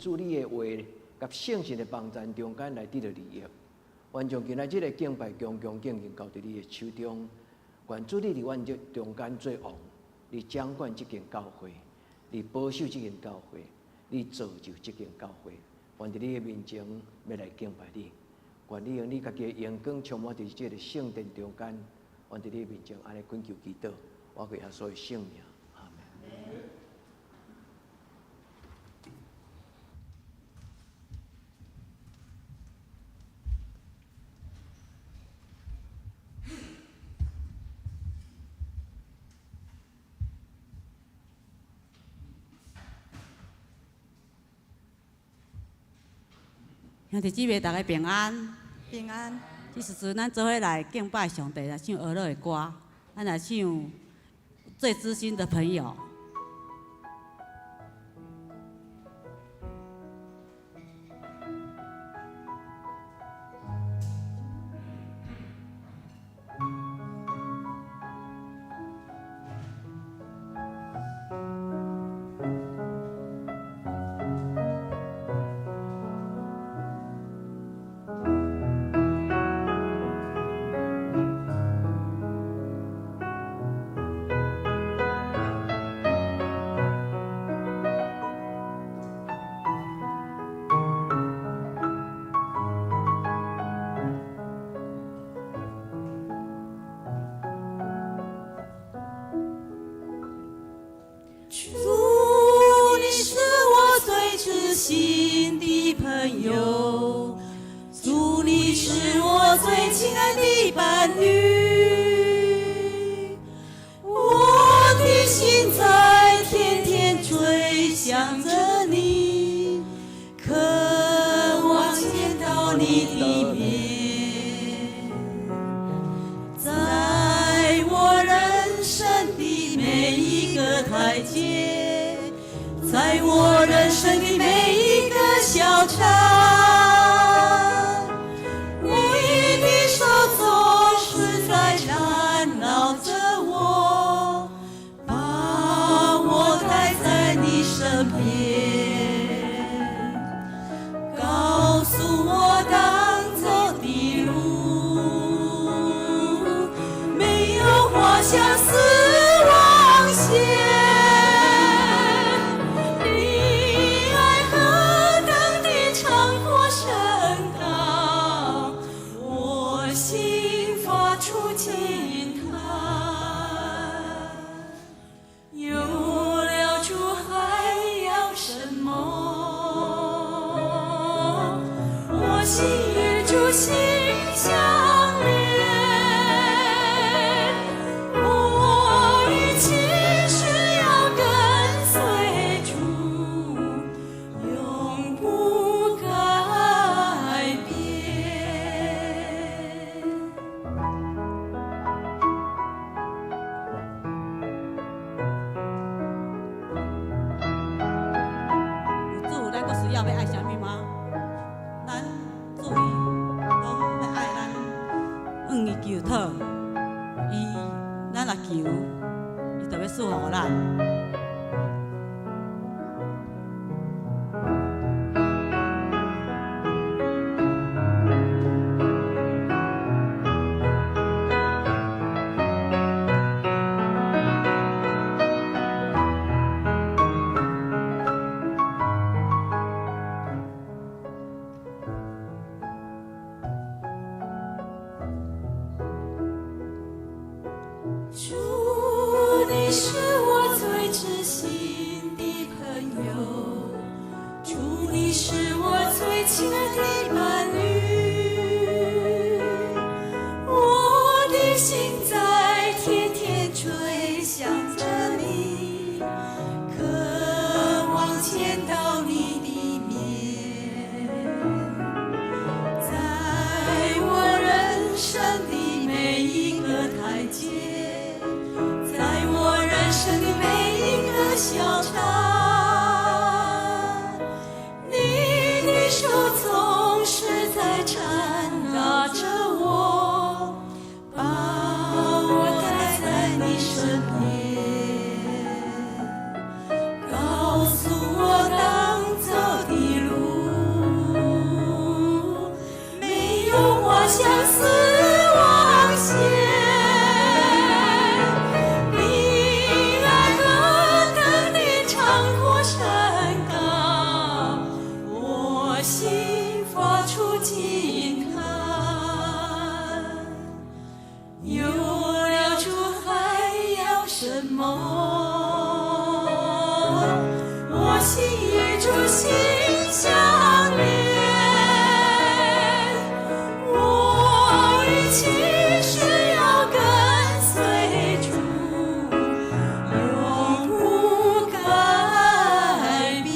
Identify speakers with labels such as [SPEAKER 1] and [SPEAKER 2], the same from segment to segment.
[SPEAKER 1] 主你的話佮聖神的幫贊中間來得著利益。願將今仔這个敬拜恭恭敬敬交佇你的手中，願主你佇阮這中間做王，你掌管這間教會，你保守這間教會，你造就這間教會。願佇你的面前欲來敬拜你，願你用你家己的榮光充滿佇這个聖殿中間。願佇你的面前按呢懇求祈禱，我靠耶穌的聖名，阿們。
[SPEAKER 2] 兄弟姊妹，逐家平安。
[SPEAKER 3] 平安。
[SPEAKER 2] 這時陣，咱做伙來敬拜上帝，來唱和樂的歌，咱來唱最知心的朋友。
[SPEAKER 4] 主，你是我最知心的朋友，主，你是我最親愛的伴侶，我的心在天天追想著你，渴望見到你的面，在我人生的每一個台階，在我人生的每一個小站，你的手總是在纏繞著我，把我帶在你身邊，告訴我當走的路，沒有畫下死亡線。你愛何等的長闊深高，我心發出驚嘆。有了主還要什麼？我心與主心相連，我一起誓要跟隨主，永不改變。
[SPEAKER 2] 有主，咱閣需要欲愛啥物嗎？咱主伊講欲愛咱，向伊求討，伊咱若求，伊就欲賜予咱。
[SPEAKER 4] 主，你是我最知我心與主心相連，我已起誓要跟隨主，永不改變。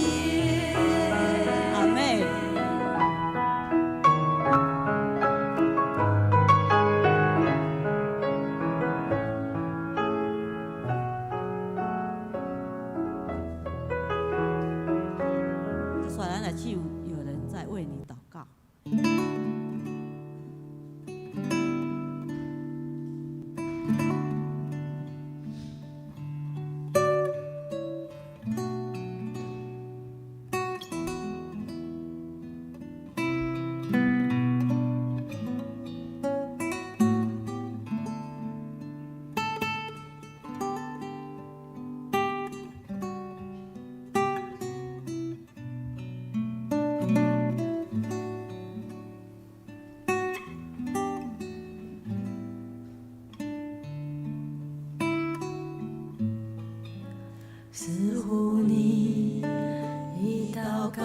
[SPEAKER 2] 阿們。這煞咱來唱，有人在為你禱告。
[SPEAKER 4] 似乎你已禱告，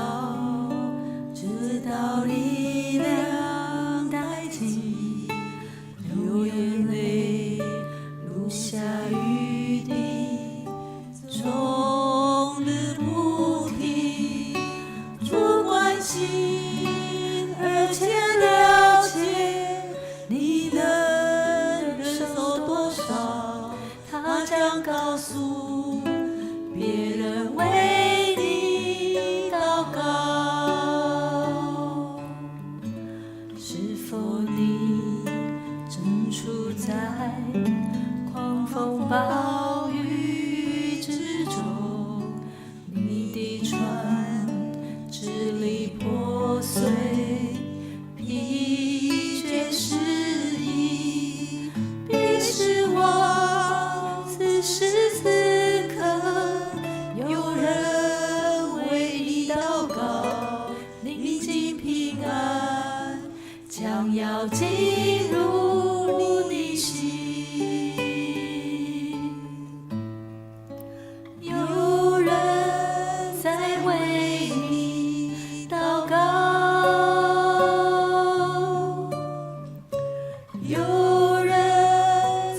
[SPEAKER 4] 直到力量殆盡，流眼淚如下雨滴，終日不停。主關心而且了解，你能忍受多少，他將告訴別人為你禱告。是否你正處在狂風暴雨之中？你的船支離破碎，疲倦失意，別失望。此時此刻，有人為你禱告，寧靜平安將要進入你心。有人在為你禱告，有人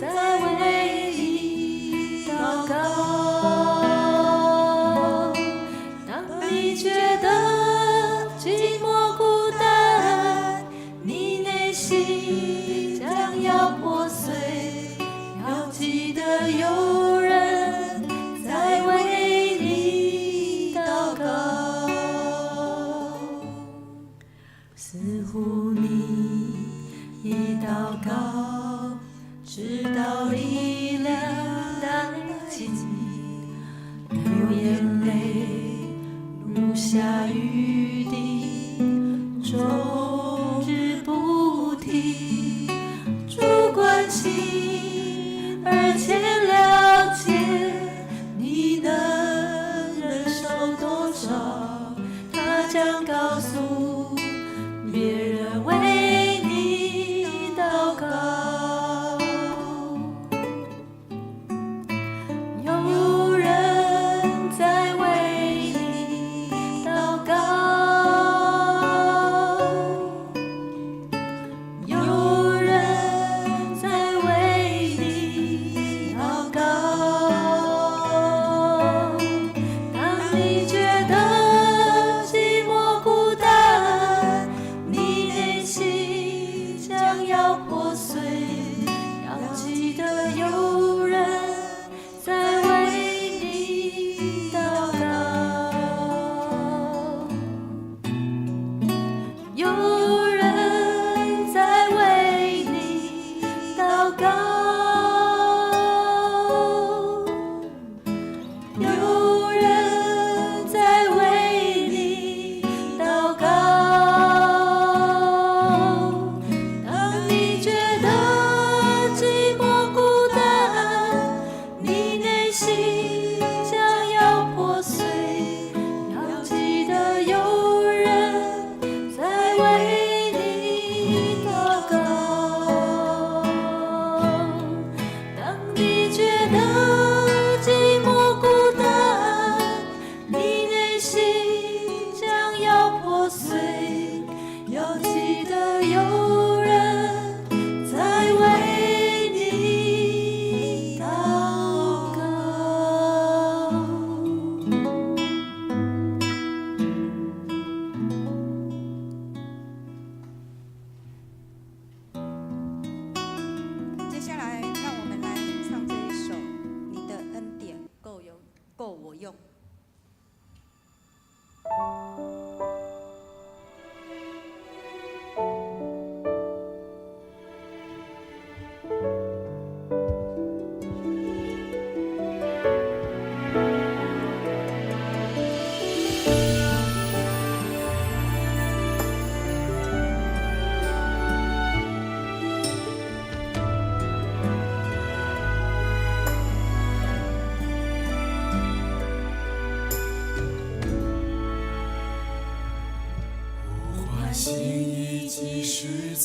[SPEAKER 4] 在為你禱告。當你覺得寂寞孤單，你內心將要破碎，要記得有人在為你禱告。似乎你已禱告，直到力量殆盡，流眼淚如下雨滴，終日不停。主關心而且了解，你能忍受多少，他將告訴別人為你禱告。有人在為你禱告，有人在為你禱告。當你覺得寂寞孤單，你內心將要破碎，要記得有人在為你禱告。有人在為你禱告，有人在為你禱告。當你覺得寂寞孤單，你內心將要破碎，要記得有人在為你禱告。當你覺得寂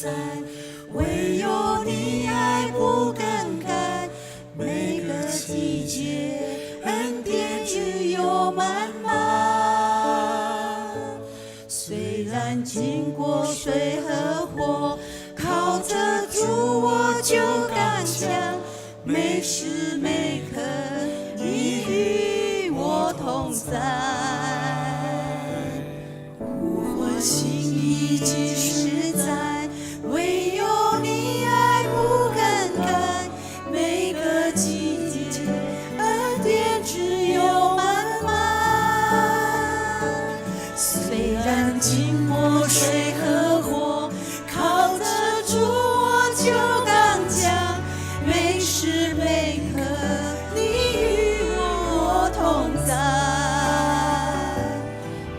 [SPEAKER 4] 散，唯有你愛不更改。每個季節恩典只有滿滿。雖然經過水和火，靠着主我就剛強。每時每刻你與我同在，呼喚心意即實在，唯有你愛不更改。每個季節恩典只有滿滿。雖然經過水和火，靠着主我就剛強。每時每刻你與我同在。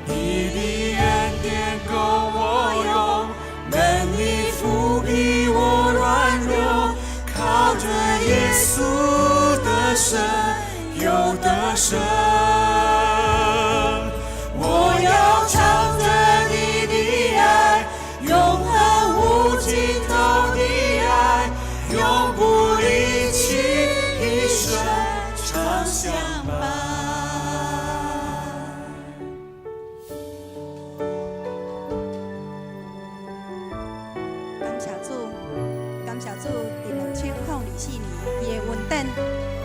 [SPEAKER 3] 你的恩典夠我用，能力覆庇我軟弱，靠着耶穌得勝又得勝。我要唱着你的愛，永恆無盡頭的愛，永不離棄，一生常相伴。
[SPEAKER 5] 感謝主，感謝主，佇2024年，伊的恩典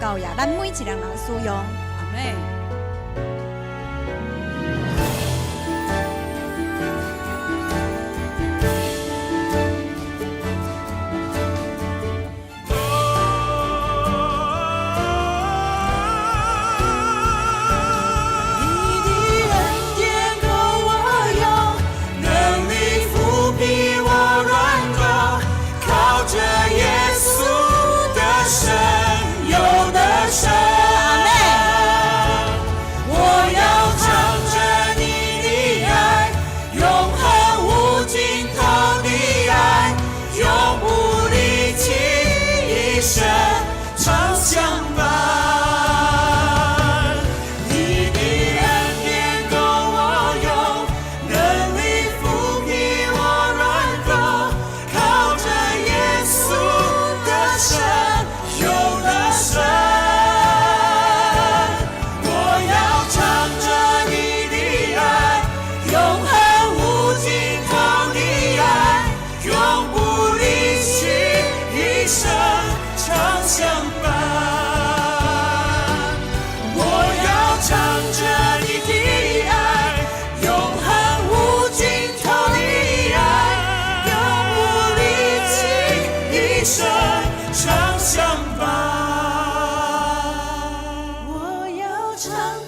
[SPEAKER 5] 夠予咱每一个人使用。
[SPEAKER 2] 阿們。
[SPEAKER 3] 你的恩典夠我用，能力覆庇我軟弱，靠着耶穌得勝又得勝。我要唱着你的愛，永恆無盡頭的愛，永不離棄，一生常相伴。你的恩典夠我用，能力覆庇我軟弱，靠着耶穌得勝又得勝。我要唱着你的愛，永恆無盡頭的愛，永不離棄，一生常相伴。我要唱着你的愛，永恆無盡頭的愛，永不離棄，一生常相伴。
[SPEAKER 4] 我要唱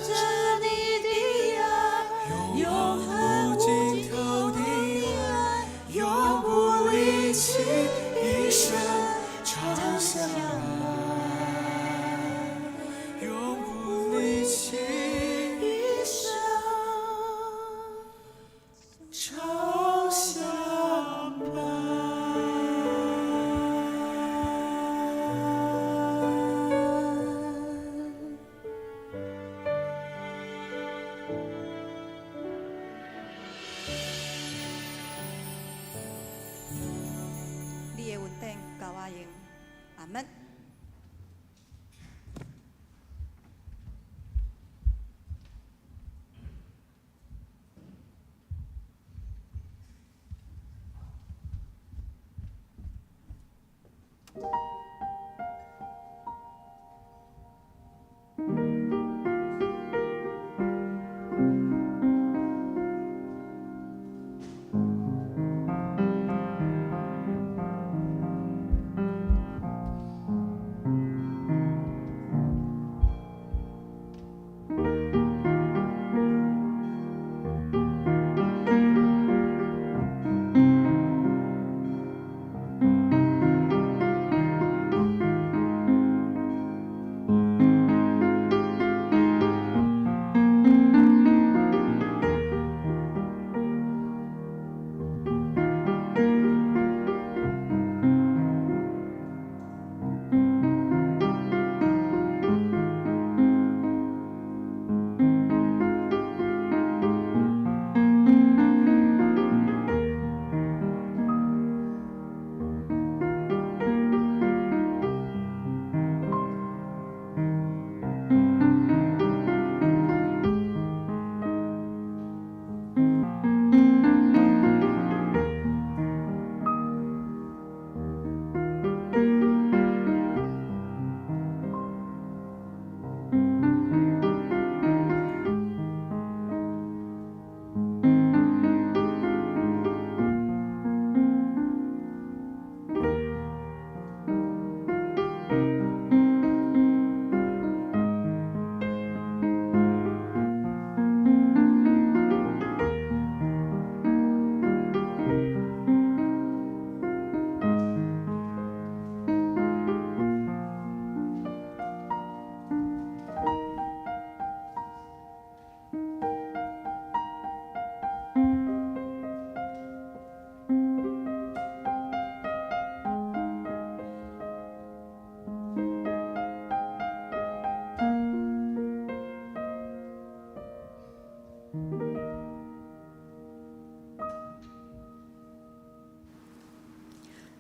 [SPEAKER 4] 着你的愛，永恆無盡頭的愛，
[SPEAKER 3] 永不離棄，一生常相伴，永不離棄，
[SPEAKER 4] 一生
[SPEAKER 3] 常相伴。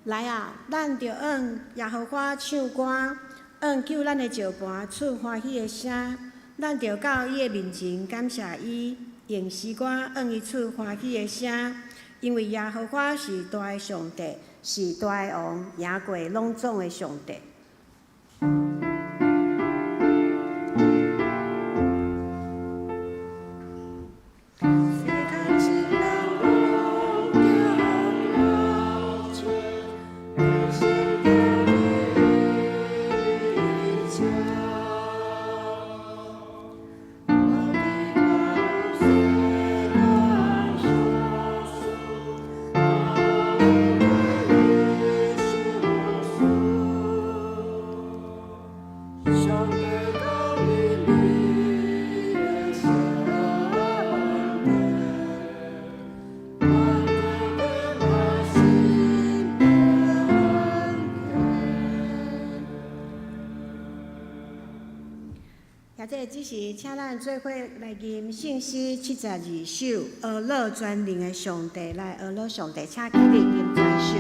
[SPEAKER 6] 來啊，咱著向耶和華唱歌，向救咱的石磐出歡喜的聲。咱著到伊的面前感謝伊，用詩歌向伊出歡喜的聲。因為耶和華是大的上帝，是大的王，贏過攏總的上帝。這時，請咱做伙來吟聖詩72首，阿樂全能的上帝，來阿樂上帝，請起立吟全首。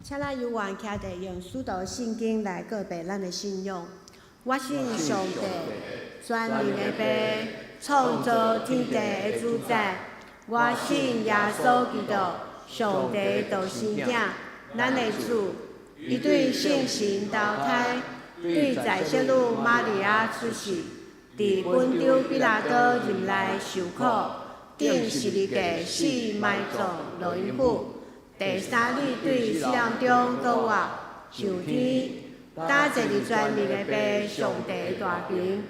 [SPEAKER 6] 請咱有緣徛佇用使徒信經來告白咱的信仰。我信上帝，全能的父，創造天地的主宰。我信耶穌基督，上帝獨生囝，咱的主。伊對聖神投胎，對在聖女瑪利亞出世，佇本丟彼拉多任內受苦，釘十字架死埋葬落陰府。第三日對死人中復活，上天，搭坐佇全能的父上帝大權，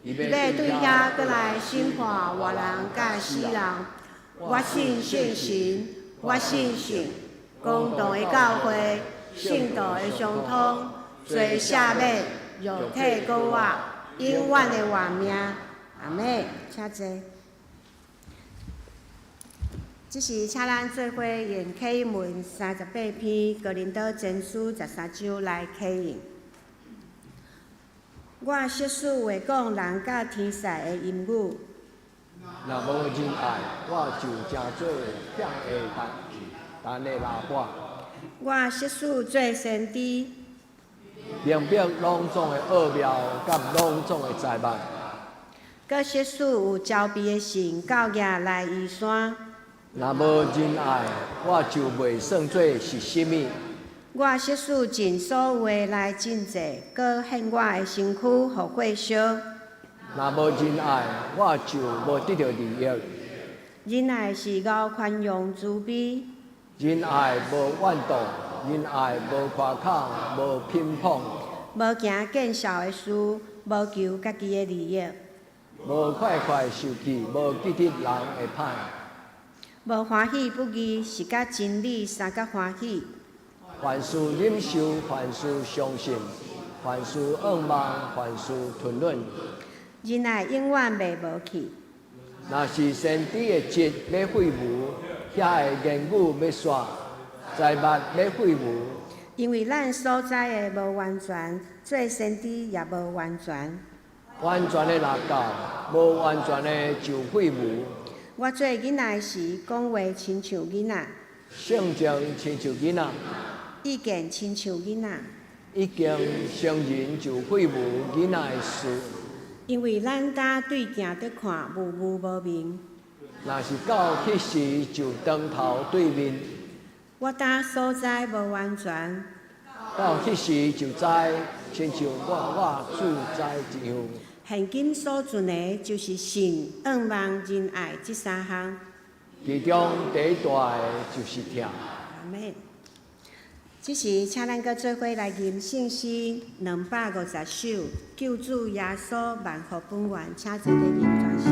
[SPEAKER 1] 伊
[SPEAKER 6] 伊欲對遐閣來審判活人佮死人。我信聖神，我信聖公同的教會，聖徒的相通，罪赦免，肉體閣活，永遠的活命。阿們，請坐。這時請咱做伙用啟應文38篇，哥林多前書13章來啟應。我熟識會講人佮天使的音語。
[SPEAKER 1] 若無仁愛，我就成做響的銅銅的喇叭。
[SPEAKER 6] 我熟識做先知，
[SPEAKER 1] 明白攏總的奧妙佮攏總的知物。
[SPEAKER 6] 閣熟識有招庇的神到額來移山。
[SPEAKER 1] 若無仁愛，我就袂算做是啥物。
[SPEAKER 6] 我熟識盡所有的來賑濟，閣獻我的身軀予火燒。
[SPEAKER 1] 若無仁愛，我就無得著利益。
[SPEAKER 6] 仁愛是𠢕寬容慈悲。
[SPEAKER 1] 仁愛無怨妒，仁愛無誇口，無偏捧。
[SPEAKER 6] 無行見笑的事，無求家己的利益。
[SPEAKER 1] 無快快受氣，無記得人的歹。
[SPEAKER 6] 無歡喜不義，是佮真理相佮歡喜。
[SPEAKER 1] 凡事忍受，凡事相信，凡事向望，凡事吞忍。
[SPEAKER 6] 仁愛永遠袂無去。
[SPEAKER 1] 若是先知的職欲廢無，遐的言語欲煞，知物欲廢無。
[SPEAKER 6] 因為咱所知的無完全，做先知也無完全。
[SPEAKER 1] 完全的若到，無完全的就廢無。
[SPEAKER 6] 我做囡仔時，講話親像囡仔；
[SPEAKER 1] 性情親像囡仔，
[SPEAKER 6] 意見親像囡仔。
[SPEAKER 1] 已經成人就廢無囡仔的事。
[SPEAKER 6] 因為咱今對鏡佇看，霧霧無明。
[SPEAKER 1] 若是到彼時，就當頭對面。
[SPEAKER 6] 我今所知無完全，
[SPEAKER 1] 到彼時就知，親像我自知一樣。
[SPEAKER 6] 現今所存的，就是信、向望、仁愛這三項。
[SPEAKER 1] 其中第一大的就是疼。
[SPEAKER 6] 阿們。這時，請咱閣做伙來吟聖詩250首，救主耶穌萬福本源，請坐佇吟全首。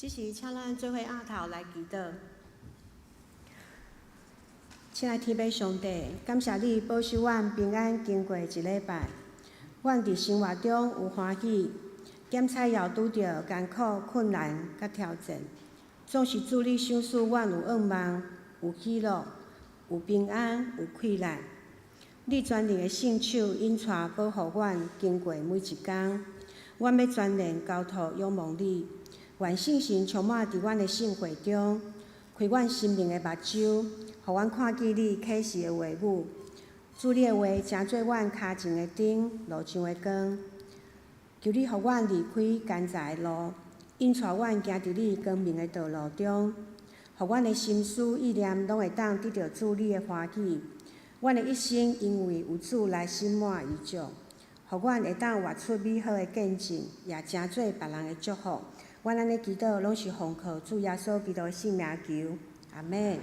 [SPEAKER 6] 這時，請咱做伙徹頭來祈禱。親愛天父上帝，感謝你保守阮平安經過一禮拜。阮佇生活中有歡喜，減彩也有拄著艱苦、困難佮挑戰。總是主你賞賜阮有願望、有喜樂、有平安、有氣力。你全能的聖手引帶保護阮經過每一工。阮欲全然交託仰望你，願聖神充滿佇阮的生活中，開阮心靈的目睭，予阮看見你啟示的話語。主你的話成做阮跤前的燈，路上的光。求你予阮離開奸詐的路，引帶阮行佇你光明的道路中，予阮的心思意念攏會當得著主你的歡喜。阮的一生因為有主來心滿意足，予阮會當活出美好的見證，也成做別人的祝福。阮按呢祈禱，攏是奉靠主耶穌基督的聖名求，阿們。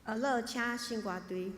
[SPEAKER 6] 阿樂，請聖歌隊。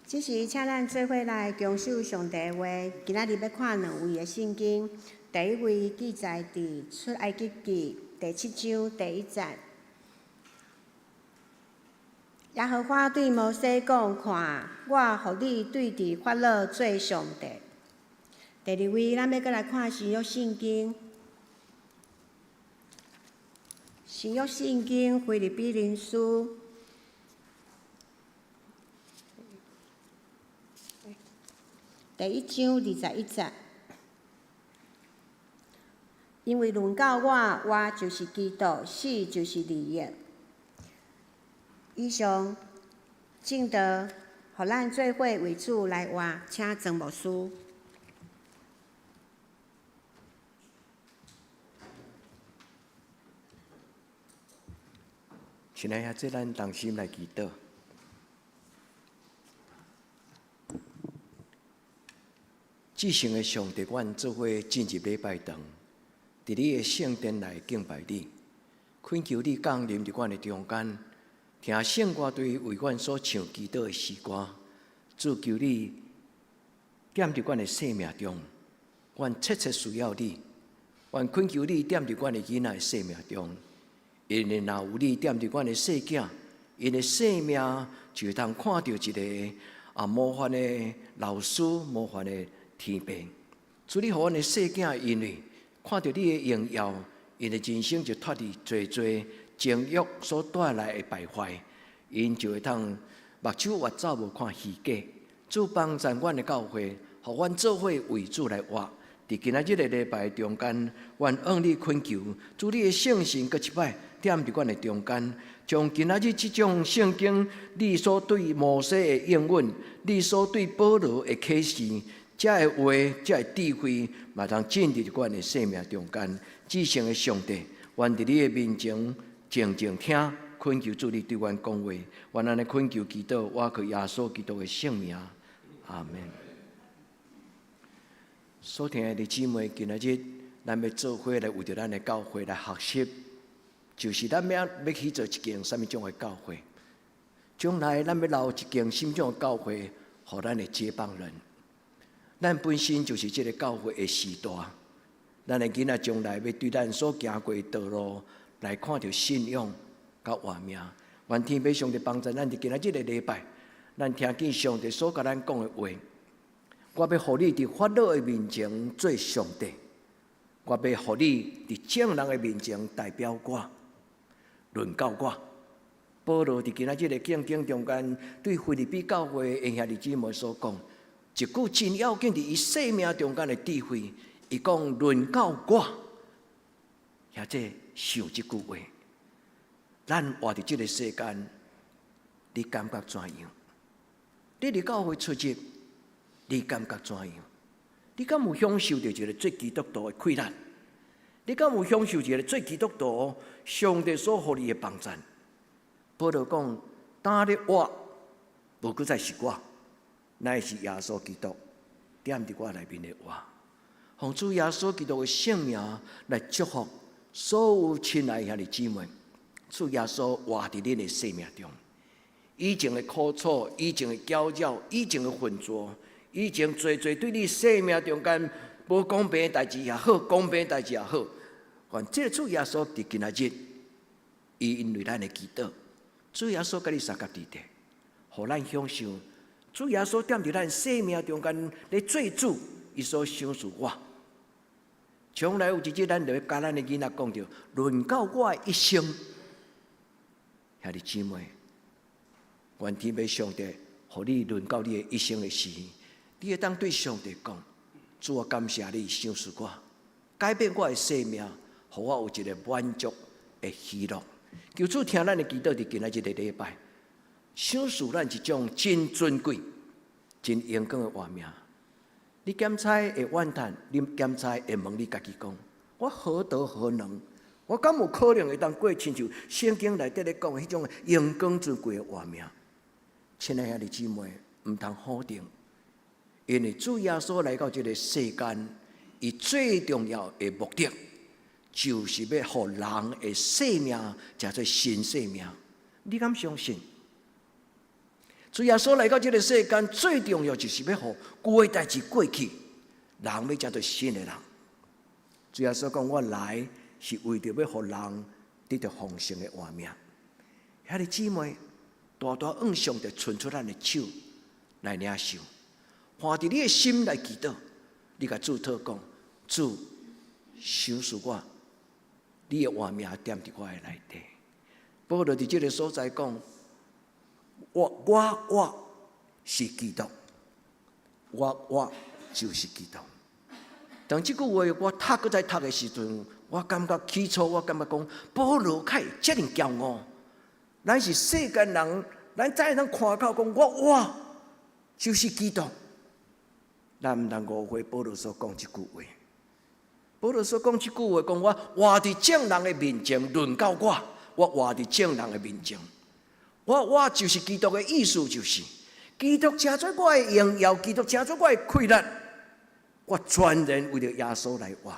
[SPEAKER 6] 這時，請咱做伙來恭守上帝的話。今仔日欲看兩位的聖經，第一位記載佇出埃及記第七章第一節。耶和華對摩西講：看，我予你對治法老做上帝。第二位，咱欲閣來看新約聖經。新約聖經腓立比人書。第一章21節，因為論到我，活就是基督，死就是利益。以上證道，予咱做伙為主來活，請曾牧師。
[SPEAKER 1] 親愛的兄弟，咱同心來祈禱。至聖的上帝，阮做伙進入禮拜堂，佇你的聖殿內敬拜你，懇求你降臨佇阮的中間，聽聖歌隊為阮所唱祈禱的詩歌。主求你踮佇阮的生命中，阮切切需要你。阮懇求你踮佇阮的囡仔的生命中，𪜶的若有你踮佇阮的細囝，𪜶的生命就會通看著一个模範的老師，模範的天父。主你予阮的細囝，因為看著你的榮耀，𪜶的人生就脫離濟濟情慾所帶來的敗壞，𪜶就會通目睭越走無看虛假。主幫助阮的教會，予阮做伙為主來活。佇今仔日的禮拜中間，阮向你懇求，主你的聖神閣一擺踮佇阮的中間，將今仔日這種聖經，你所對摩西的應允，你所對保羅的啟示，這个話，這个智慧，嘛通進入阮的生命中間。至聖的上帝，願佇你的面前靜靜聽，懇求主你對阮講話。願按呢懇求祈禱，我靠耶穌基督的聖名，阿們。所聽的弟姊妹，今仔日咱欲做伙來為著咱的教會來學習，就是咱欲欲去做一間啥物種的教會。將來咱欲留一間啥物種的教會，予咱的接棒人。咱本身就是這个教會的時代，咱的囡仔將來欲對咱所行過的道路來看著信仰佮活命。願天父上帝幫助咱佇今仔這个禮拜，咱聽見上帝所共咱講的話。我欲予你佇法老的面前做上帝，我欲予你佇眾人的面前代表我，論到我。保羅佇今仔這个聖經中間，對腓立比教會的兄弟姊妹所講一句真要緊，佇伊生命中間的智慧，伊講論到我，兄弟想這句話，咱活佇這个世間，你感覺怎樣？你佇教會出入，你感覺怎樣？你敢有享受著一个做基督徒的快樂？你敢有享受一个做基督徒上帝所予你的幫助？保羅講，當咧活，無閣再是我，乃是耶穌基督踮佇我內面的活。奉主耶穌基督的聖名來祝福所有親愛兄弟姊妹。主耶穌活佇恁的生命中，以前的苦楚，以前的攪擾，以前的混濁。以前濟濟對你生命中間無公平的代誌也好，公平的代誌也好，願這个主耶穌佇今仔日，伊因為咱的祈禱，主耶穌佮你相佮佇咧，予咱享受主耶穌踮佇咱生命中間咧做主，伊所賞賜我。將來有一日，咱就欲共咱的囡仔講著，論到我的一生，兄弟姊妹，願天父上帝，予你論到你的一生的時。你會當對上帝講：主，我感謝你賞賜我，改變我的生命，予我有一个滿足的喜樂。求主聽咱的祈禱，佇今仔這个禮拜，賞賜咱一種真尊貴、真榮光的活命。你檢查會怨嘆，你檢查會問你家己講：我何德何能？我敢有可能會當過親像聖經內底咧講的彼種榮光尊貴的活命？親愛兄弟姊妹，毋通否定。因為主耶穌來到這个世間，伊最重要的目的，就是欲予人的生命成做新生命。你敢相信？主耶穌來到這个世間，最重要就是欲予舊的代誌過去，人欲成做新的人。主耶穌講：我來是為著欲予人得著豐盛的活命。兄弟姊妹，大大向上帝伸出咱的手來領受，看佇你的心來祈禱，你共主禱講：主，賞賜我，你的活命踮佇我的內底。保羅佇這个所在講：我活是基督，我活就是基督。當這句話我讀閣再讀的時陣，我感覺起初我感覺講，保羅會遮爾驕傲。咱是世間人，咱才會當誇口講我活就是基督。咱毋通誤會保羅所講這句話。保羅所講這句話，講我活佇眾人的面前，輪到我，我活佇眾人的面前。我活就是基督的意思，就是基督成做我的榮耀，基督成做我的氣力，我全然為著耶穌來活。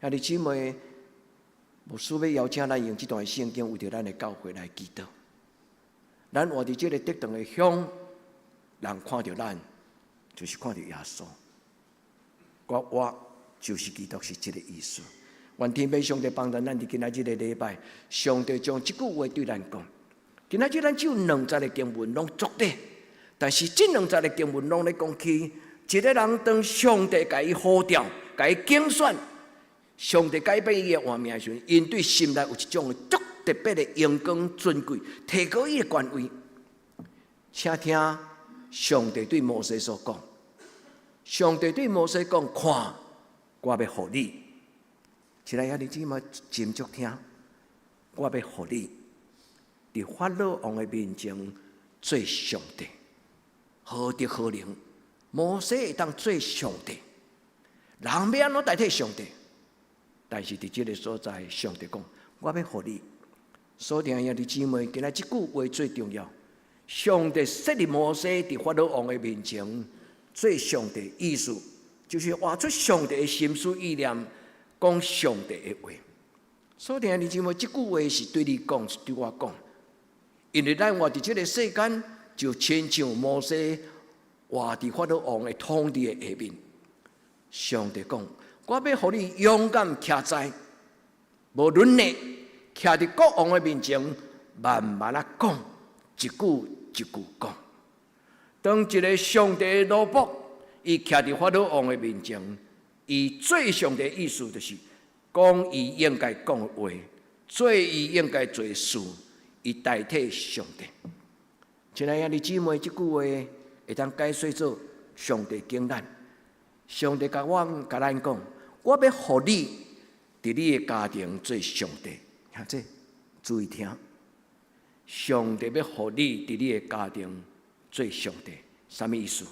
[SPEAKER 1] 兄弟姊妹，牧師欲邀請咱用這段聖經為著咱的教會來祈禱。咱活佇這个德堂的鄉，人看著咱，就是看著耶穌。我活就是基督，是這个意思。願天父上帝幫助咱佇今仔這个禮拜，上帝將這句話對咱講。今仔日咱只有兩節的經文攏作短，但是這兩節的經文攏咧講起，一个人當上帝共伊呼召、共伊揀選，上帝改變伊的活命的時陣，𪜶對心內有一種足特別的榮光尊貴，提高伊的權位。請聽上帝對摩西所講，上帝對摩西講：看，我欲予你。親愛兄弟姊妹，斟酌聽，我欲予你。佇法老王的面前做上帝，何德何能？摩西會當做上帝，人欲按怎代替上帝？但是佇這个所在，上帝講：我欲予你。所聽兄弟姊妹，今仔這句話最重要。上帝設立摩西佇法老王的面前做上帝，意思就是活出上帝的心思意念，講上帝的話。所聽兄弟姊妹，這句話是對你講，是對我講。因為咱活佇這个世間，就親像摩西活佇法老王的統治的下面。上帝講：我欲予你勇敢徛在，無論呢，徛佇國王的面前，慢慢仔講，一句一句講。當一个上帝的奴僕，伊徛佇法老王的面前，伊做上帝的意思就是講伊應該講的話，做伊應該做的事。伊代替上帝。親愛兄弟姊妹，這句話會當解說做上帝揀咱。上帝共我共咱講，我欲予你佇你的家庭做上帝。聽這，注意聽。上帝欲予你佇你的家庭做上帝，啥物意思？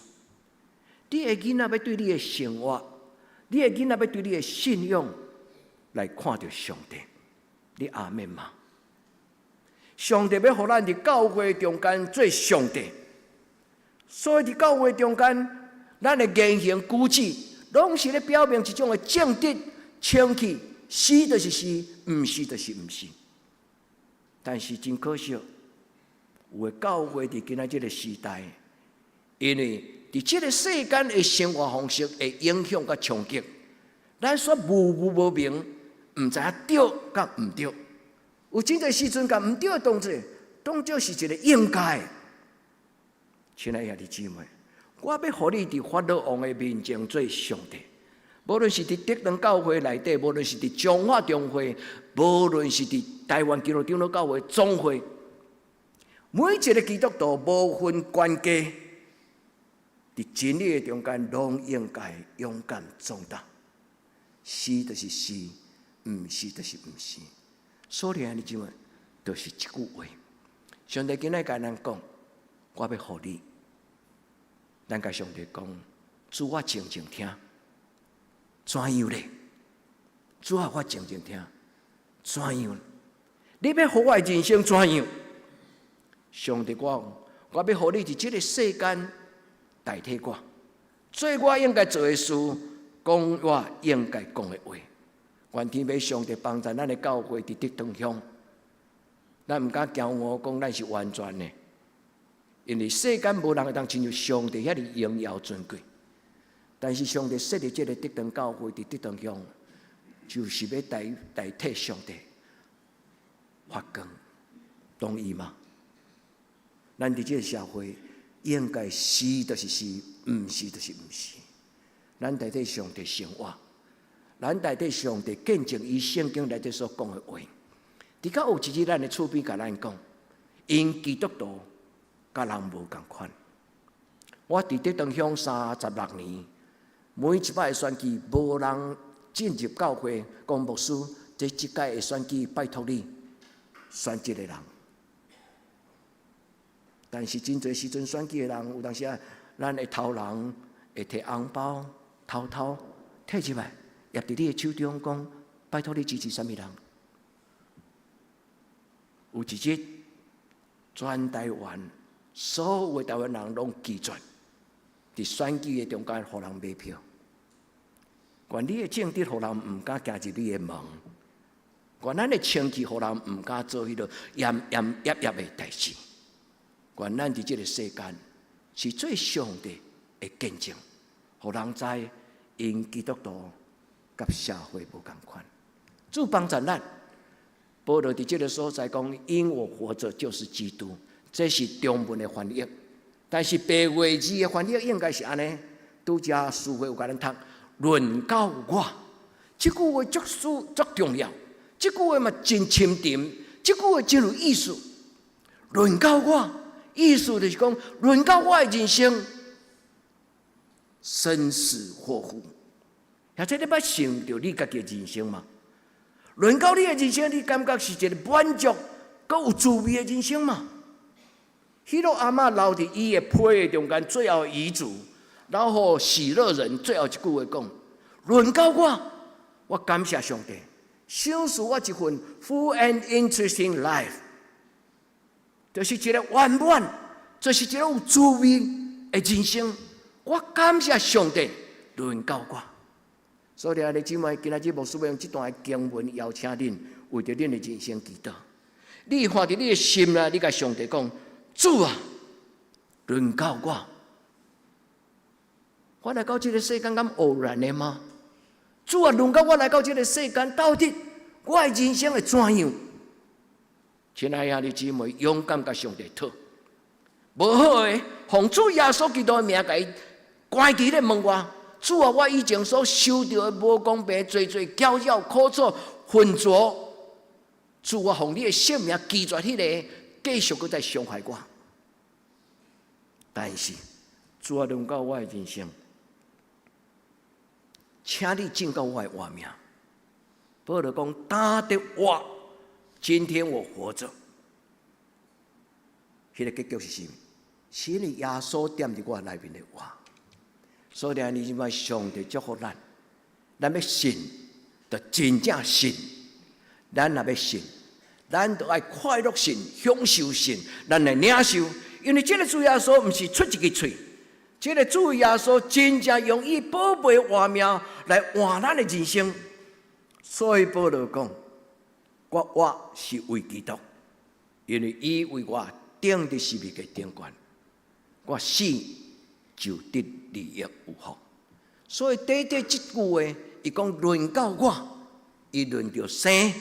[SPEAKER 1] 你的囡仔欲對你的生活，你的囡仔欲對你的信仰來看著上帝，你阿們嗎？上帝欲予咱佇教會中間做上帝，所以佇教會中間，咱的言行舉止，攏是咧表明一種的正直、清氣，是就是是，毋是就是毋是。但是真可惜，有的教會佇今仔這个時代，因為佇這个世間的生活方式的影響佮衝擊，咱煞模糊無明，毋知影對佮毋對。有真濟時陣，共毋對的動作，當作是一个應該。親愛兄弟姊妹，我欲予你佇法老王的面前做上帝，無論是佇德堂教會內底，無論是佇彰化中會，無論是佇台灣基督長老教會總會，每一个基督徒無分懸低，佇真理的中間，攏應該勇敢壯膽。是就是是，毋是就是毋是。所以兄弟姊妹，就是這句話。上帝今仔共咱講，我欲予你。咱共上帝講，主我靜靜聽，怎樣咧？主啊，我靜靜聽，怎樣？你欲予我的人生怎樣？上帝講，我欲予你佇這个世間代替我，做我應該做的事，講我應該講的話。願天父上帝幫助咱的教會佇德堂鄉，咱毋敢驕傲講咱是完全的，因為世間無人會當親像上帝遐爾榮耀尊貴。但是上帝設立這個德堂教會佇德堂鄉，就是欲代替上帝發光，同意嗎？咱佇這個社會應該是就是是，毋是就是毋是。咱代替上帝生活，咱代替上帝見證伊聖經內底所講的話。直到有一日，咱的厝邊共咱講，𪜶基督徒佮人無仝款。我佇德堂鄉36年，每一擺選舉，無人進入教會講牧師，這這屆的選舉拜託你選這個人。但是真濟時陣選舉的人，有當時啊，咱會偷人，會提紅包，偷偷提入來，挹佇你的手中，講拜託你支持啥物人。有一日，全台灣所有的台灣人攏拒絕，佇選舉的中間，予人買票。願你的政治，予人毋敢行入你的門；願咱的清氣，予人毋敢做彼個嚴嚴業業的代誌。願咱佇這個世間是做上帝的見證，予人知𪜶基督徒佮社會無仝款。主幫助咱。保羅佇這個所在講：因我活著就是基督，這是中文的翻譯。但是白話字的翻譯應該是按呢。拄才書會有共咱讀，論到我，這句話足足足重要，這句話嘛真深沉，這句話真有意思。論到我，意思就是講，論到我的人生，生死禍福。或者你捌想著你家己的人生嗎？論到你的人生，你感覺是一個滿足、閣有滋味的人生嗎？彼落阿嬤留佇伊的被中間最後遺囑，然後喜樂人最後一句話講：論到我，我感謝上帝，賞賜我一份 full and interesting life，就是一個圓滿，就是一個有滋味的人生。我感謝上帝，論到我。所以，兄弟姊妹，今仔日牧師欲用這段經文邀請恁，為著恁的人生祈禱。你看佇你的心內，你共上帝講：主啊，論到我，我來到這個世間敢偶然的嗎？主啊，論到我來到這個世間，到底我的人生會怎樣？親愛的兄弟姊妹，勇敢共上帝討，無好的，奉主耶穌基督的名，共伊關佇咧門外。主啊，我以前所受著的無公平、濟濟攪擾、苦楚、混濁，主啊，奉你的聖名拒絕彼個繼續閣再傷害我。但是，主啊，論到我的人生，請你拯救我的活命。保羅講：但得活，今天我活著。彼個結局是啥物？是因為耶穌踮佇我內面的活。所以，你這擺上帝祝福咱，咱欲信，就真正信。咱若欲信，咱就愛快樂信、享受信，咱來領受。因為這個主耶穌毋是出一支喙，這個主耶穌真正用伊寶貝活命來換咱的人生。所以保羅講：我活是為基督，因為伊為我釘佇十字架頂懸，我死就得利益有福。所以短短這句話，伊講論到我，伊論著生，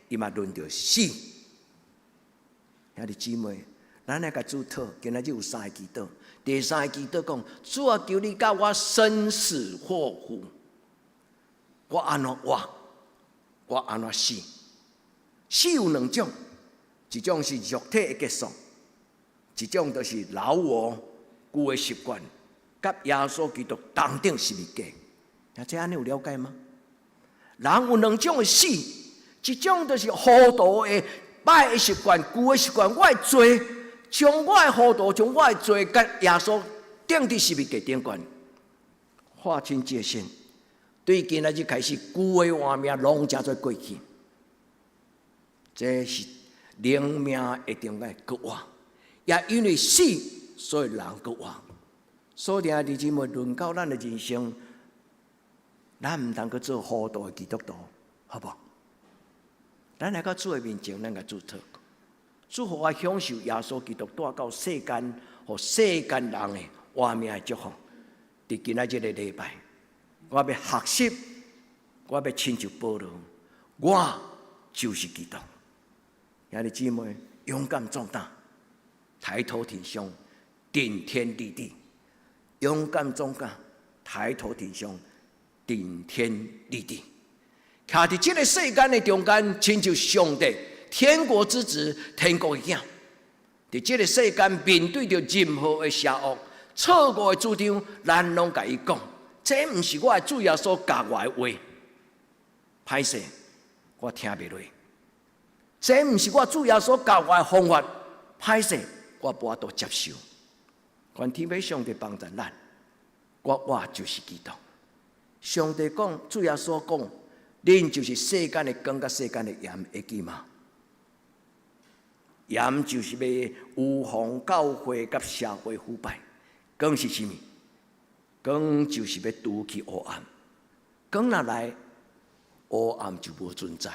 [SPEAKER 1] 伊嘛論著死。兄弟姊妹，咱來共主討，今仔日有三個祈禱。第三個祈禱講：主啊，求你佮我生死禍福，我按怎活，我按怎死。死有兩種，一種是肉體的結束，一種就是老我舊的習慣，佮耶穌基督同釘十字架。啊，這按呢有了解嗎？人有兩種的死，一種就是糊塗的歹的習慣、舊的習慣，我的罪，將我的糊塗，將我的罪，佮耶穌釘佇十字架頂懸，劃清界線。對今仔日開始，舊的活命攏成做過去。這是靈命一定愛閣活，也因為死，所以人閣活。所以，兄弟姊妹，論到咱的人生，咱毋通閣做糊塗的基督徒，好無？咱來到主的面前，咱共主討。主予我享受耶穌基督帶到世間，予世間人的活命的祝福。佇今仔這個禮拜，我欲學習，我欲親像保羅，我就是基督。兄弟姊妹，勇敢壯膽，抬頭挺胸，頂天立地。勇敢壯膽，抬頭挺胸，頂天立地。徛佇這個世間的中間，親像上帝天國之子，天國的囝。佇這個世間面對著任何的邪惡、錯誤的主張，咱攏共伊講，這毋是我的主耶穌教我的話。歹勢，我聽袂落。這毋是我主耶穌教我的方法，歹勢，我無法度接受。願天父上帝幫助咱，我就是基督。上帝講，主耶穌講，恁就是世間的光，佮世間的鹽，會記嗎？鹽就是欲預防教會佮社會腐敗，光是啥物？光就是欲除去黑暗。光若來，黑暗就無存在。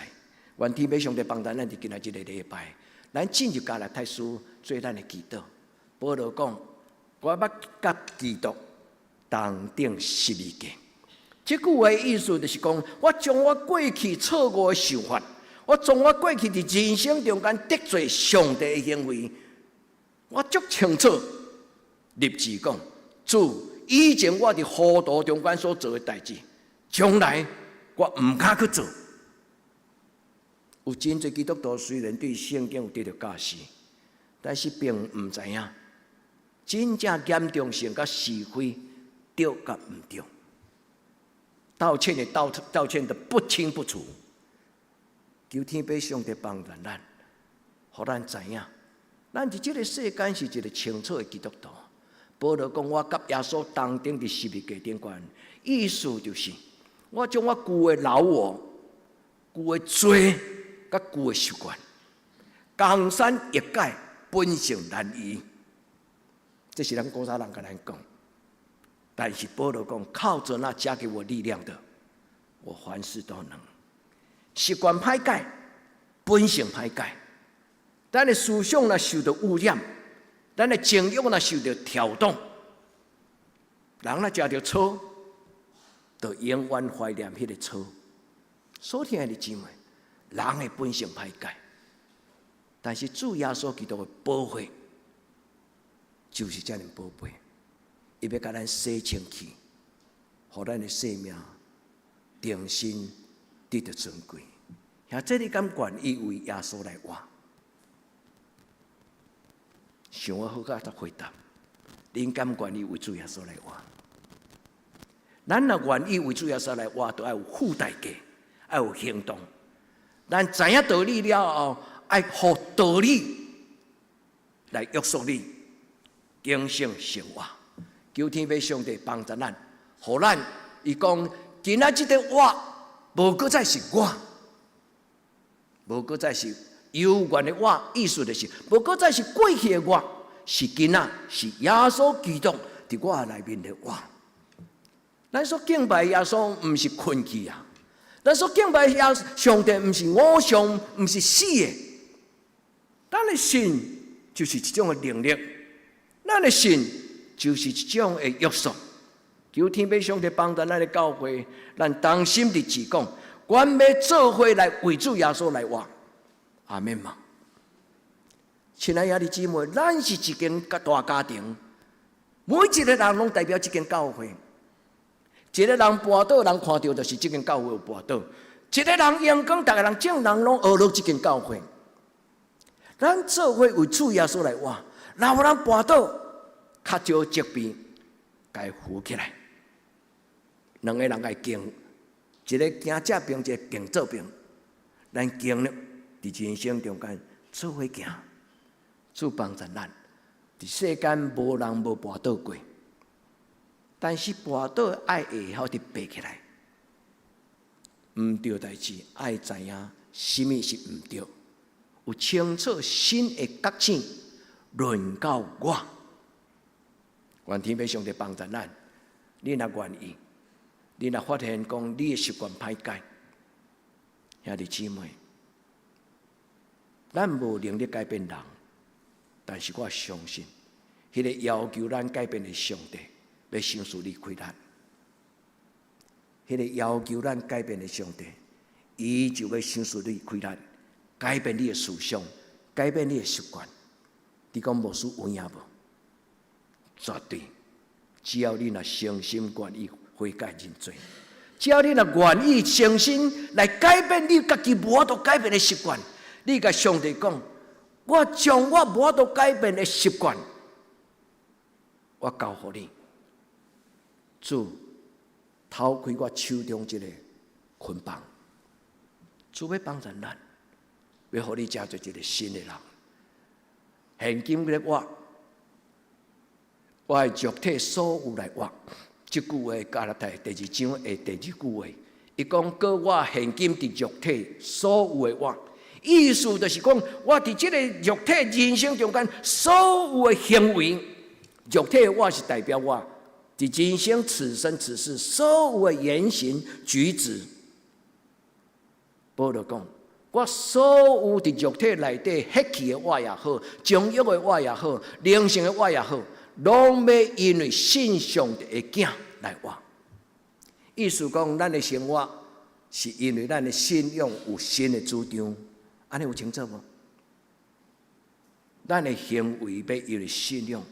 [SPEAKER 1] 願天父上帝幫助咱佇今仔這個禮拜，咱進入加拉太書做咱的祈禱。保羅講，我欲佮基督同釘十字架。這句話意思就是講，我將我過去錯誤的想法，我將我過去佇人生中間得罪上帝的行為，我足清楚立志講，主，以前我佇糊塗中間所做的代誌，將來我毋敢去做。有真濟基督徒雖然對聖經有得著教示，但是並毋知影真正嚴重性佮是非對佮毋對。道歉的道歉得不清不楚，求天父上帝幫助咱，予咱知影，咱佇這個世間是一個清楚的基督徒。保羅講，我佮耶穌同釘佇十字架頂懸，意思就是我將我舊的老我、舊的罪、佮舊的習慣，江山易改，本性難移。這是咱古早人共咱講。但是保羅講，靠著那加給我力量的，我凡事都能。習慣歹改，本性歹改。咱的思想若受著污染，咱的情欲若受著挑動，人若食著草，就永遠懷念彼个草。所親愛的姊妹，人的本性歹改，但是主耶穌基督的寶血就是遮爾寶貝。伊欲共咱洗清氣，予咱的生命重新得著尊貴。兄弟，你敢願意為耶穌來活？想我好佳才回答。恁敢願意為主耶穌來活？咱若願意為主耶穌來活，就愛有付代價，愛有行動。咱知影道理了後，愛予道理來約束你，更新生活。求天父上帝幫助咱，予咱伊講，今仔這個我，無閣再是我，無閣再是猶原的我，意思就是無閣再是過去的我，是今仔是耶穌基督佇我內面的我。咱所敬拜耶穌，毋是睏去啊！咱所敬拜耶上帝，毋是偶像，毋是死的。咱的信就是一種的能力，咱的信就是一種的約束。求天父上帝幫助咱的教會，咱同心立志講，阮欲做伙來為主耶穌來活。阿們嗎？親愛的姊妹，咱是一間大家庭，每一個人攏代表這間教會。一個人跋倒，人看著就是這間教會有跋倒；一個人榮光，逐个人眾人攏學落這間教會。咱做伙為主耶穌來活，若有人跋倒，較少責備，共伊扶起來。兩个人愛行，一个行這邊，一个行這邊。咱經歷佇人生中間做伙行，主幫助咱。佇世間無人無跋倒過，但是跋倒愛會曉得爬起來。毋對代誌，愛知影啥物是毋對，有清楚新的覺醒，輪到我。願天父上帝幫助咱，你若願意，你若發現講你的習慣歹改，兄弟姊妹，咱無能力改變人，但是我相信，彼个要求咱改變的上帝，欲賞賜你開咱。彼个要求咱改變的上帝，伊就欲賞賜你開咱，改變你的思想，改變你的習慣。你講牧師有影無？絕對，只要你若誠心願意悔改認罪，只要你若願意誠心來改變你家己無法度改變的習慣，你共上帝講：我將我無法度改變的習慣，我交予你，主拋開我手中這个捆綁，主欲幫助咱，欲予你成做一个新的人。現今的我，我的肉體所有來活。這句話加拉太第二章的第二句話，伊講閣我現今佇肉體所有的活，意思就是講，我佇這個肉體人生中間所有的行為，肉體的我是代表我佇人生此生此世所有的言行舉止。保羅講，我所有佇肉體內底血氣的我也好，情欲的我也好，靈性的我也好，攏欲因為信上帝的囝來活。意思講，咱的生活是因為咱的信仰有新的主張，按呢有清楚無？咱的行為欲因為信仰，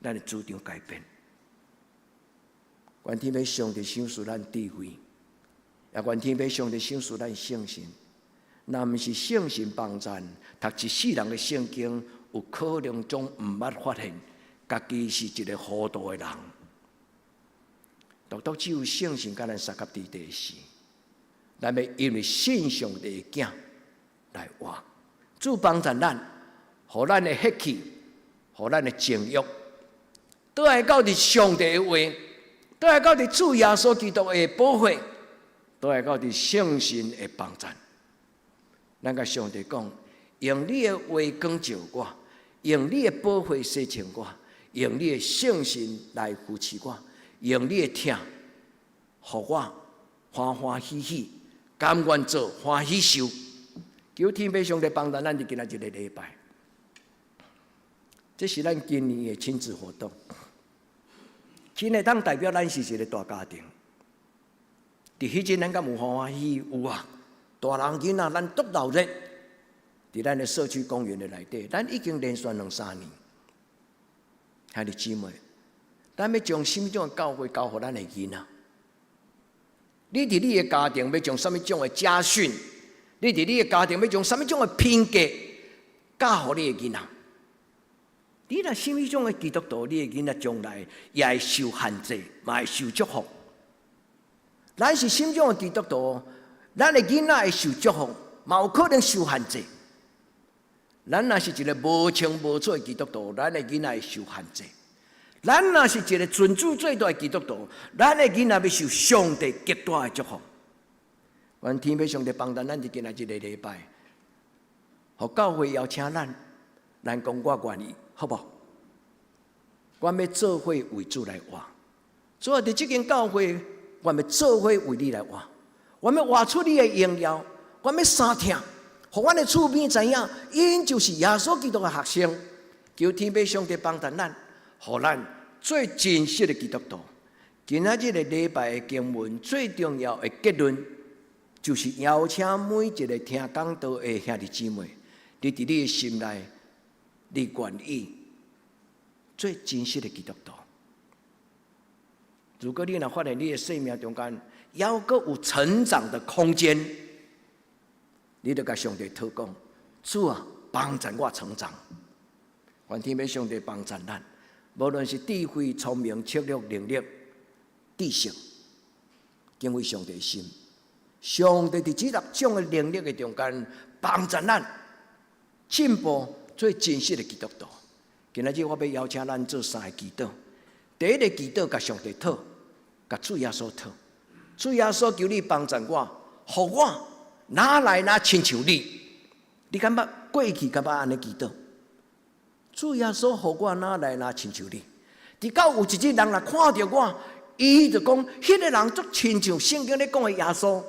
[SPEAKER 1] 咱的主張改變。願天父上帝賞賜咱智慧，也願天父上帝賞賜咱聖神。若毋是聖神幫贊，讀一世人的聖經，有可能總毋捌發現，家己是一個糊塗的人。獨獨只有聖神共咱相佮佇佇時，咱欲因為信上帝的囝來活，主幫助咱，予咱的血氣，予咱的情欲，倒來到佇上帝的話，倒來到佇主耶穌基督的寶血，倒來到佇聖神的幫贊。咱共上帝講，用你的話光照我，用你的寶血洗淨我，用你的聖神來扶持我，用你的疼，予我歡歡喜喜，甘願做，歡喜受。求天父上帝幫助咱佇今仔日個禮拜，這是咱今年的親子活動。真會當代表咱是一個大家庭。佇彼陣咱敢有歡歡喜喜？有啊！大人囡仔咱足鬧熱，佇咱的社區公園的內底，咱已經連續兩三年。兄弟姊妹，咱欲將啥物種的教誨交予咱的囡仔？你佇你的家庭欲將啥物種的家訓？你佇你的家庭欲將啥物種的品格教予你的囡仔？你若啥物種的基督徒，你的囡仔將來也會受限制，嘛會受祝福。咱是啥物種的基督徒，咱的囡仔會受祝福，嘛有可能受限制。咱若是一个無清無楚的基督徒，咱的囡仔會受限制。咱若是一個尊主最大的基督徒，咱的囡仔欲受上帝極大的祝福。願天父上帝幫助咱佇今仔這個禮拜，予教會邀請咱，咱講我願意，好無？我欲做伙為主來活。主啊，佇這間教會，我欲做伙為你來活。我欲活出你的榮耀，我欲相疼，予阮的厝邊知影，𪜶就是耶穌基督的學生。求天父上帝幫助咱，予咱做真實的基督徒。今仔日個禮拜的經文最重要的結論，就是邀請每一個聽講道的兄弟姊妹，你佇你的心內，你願意做真實的基督徒。如果你若發現你的生命中間，猶閣有成長的空間，你就共上帝禱講：主啊，幫助我成長。願天父上帝幫助咱，無論是智慧、聰明、策略、能力、知識，敬畏上帝的心。上帝佇這六種的能力的中間，幫助咱進步做真實的基督徒。今仔日我欲邀請咱做三个祈禱。第一个祈禱，共上帝討，共主耶穌討。主耶穌求你幫助我，予我愈來愈親像你。你敢捌過去敢捌按呢祈禱？主耶穌予我愈來愈親像你。直到有一日人若看著我，伊就講，彼个人足親像聖經咧講的耶穌，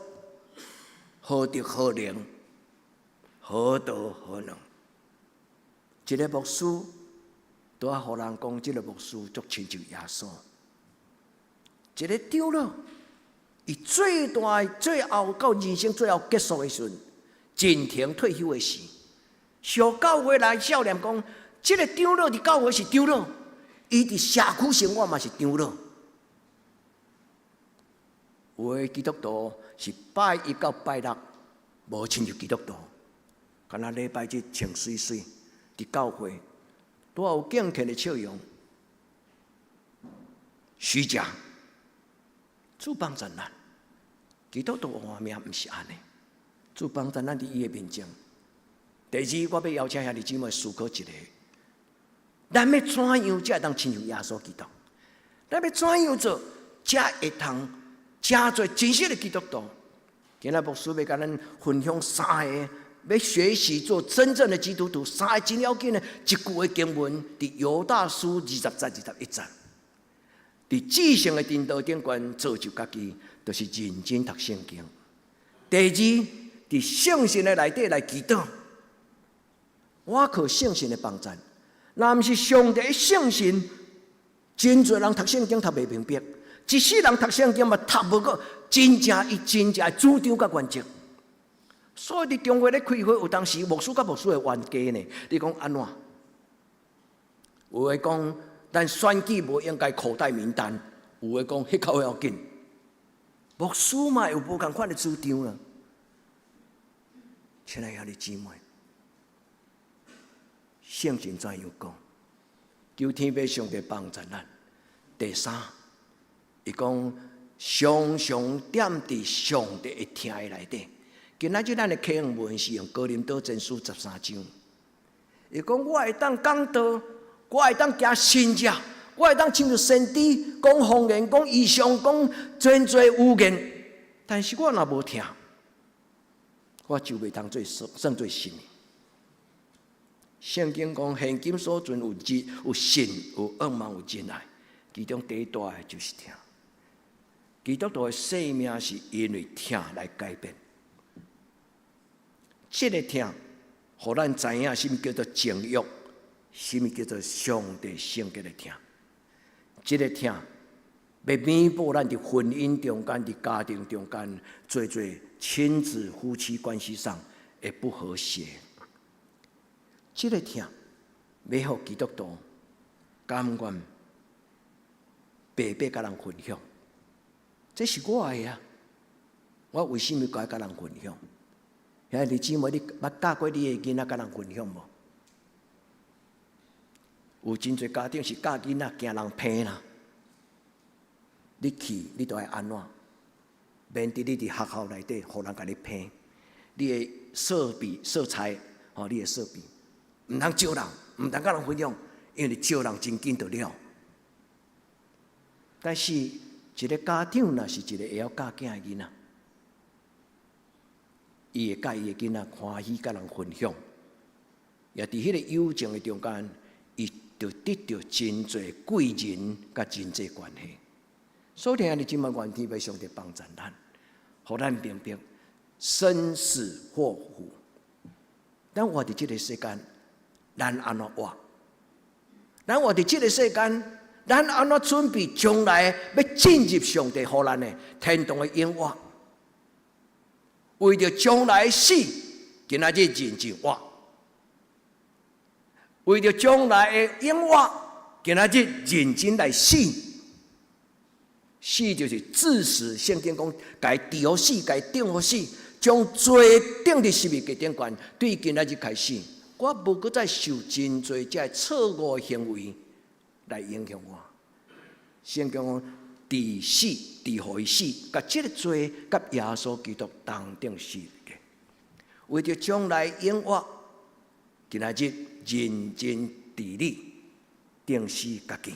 [SPEAKER 1] 何德何能，何德何能？一个牧師都愛予人講，這個牧師足親像耶穌。一個長老，伊最大最後到人生最後結束的時陣，進庭退休的時，小教會來少年講，這個長老佇教會是長老，伊佇社區生活嘛是長老。有的基督徒是拜一到拜六無親像基督徒，敢若禮拜日穿媠媠佇教會，都有敬虔的笑容，虛假。主幫助咱，基督徒活命毋是按呢。主幫助咱佇伊的面前。第二，我欲邀請兄弟姊妹思考一下，咱欲怎樣才會當親像耶穌基督？咱欲怎樣做才會通成做真實的基督徒？今仔牧師欲共咱分享三個，欲學習做真正的基督徒，三個真要緊的一句的經文，佇猶大書20節21節。佇至聖的殿堂頂懸造就家己，就是認真讀聖經。第二，佇聖神的內底來祈禱，倚靠聖神的幫助。若毋是上帝的聖神，真濟人讀聖經讀袂明白，一世人讀聖經嘛讀無過真正伊真正的主張佮原則。所以佇中會咧開會，有當時牧師佮牧師會冤家呢。你講按怎？有的講咱選舉無應該口袋名單，有的講彼較要緊。牧師嘛有無仝款的主張啦。親愛的兄弟姊妹，聖經怎樣講？求天父上帝幫助咱。第三，伊講常常踮佇上帝的疼的內底。今仔日咱的課文是用哥林多前書13章。伊講我會當講道，我會當行神跡，我會當親像先知講方言、講異象、講真濟預言，但是我若無疼，我就袂當做算做啥物。聖經講現今所存有智、有信、有仰望、有仁愛，其中第一大的就是疼。基督徒的生命是因為疼來改變。這個疼，予咱知影啥物叫做情欲，啥物叫做上帝聖潔的疼。這個疼，欲彌補咱佇婚姻中間、佇家庭中間，做做親子夫妻關係上的不和諧。這個疼，欲予基督徒甘願白白共人分享，這是我的啊！我為啥物該共人分享？兄弟姊妹，你捌教過你的囡仔共人分享無？有真濟家長是教囡仔驚人騙啦。你去，你都愛按怎？免得你佇學校內底，予人共你騙。你的設備、素材，吼，你的設備，毋通招人，毋通共人分享，因為招人真緊就了。但是，一個家長若是一個會曉教囝的囡仔，伊會佮伊的囡仔歡喜共人分享，也佇彼個友情的中間，伊就得著真濟貴人佮人際關係。所以，兄弟姊妹，願天父上帝幫助咱，予咱明白生死禍福。咱活佇這個世間，咱按怎活？咱活佇這個世間，咱按怎準備將來欲進入上帝予咱的天堂的永活？為著將來死，今仔日認真活；為著將來的永活，今仔日認真來死。死就是治死，聖經講，共伊釘予死，共伊釘予死，將罪釘佇十字架頂懸。對今仔日開始，我無閣再受真濟這个錯誤的行為來影響我。聖經講，治死，治予伊死，共這个罪，佮耶穌基督同釘十字架。為著將來永活，今仔日認真治理，釘死家己。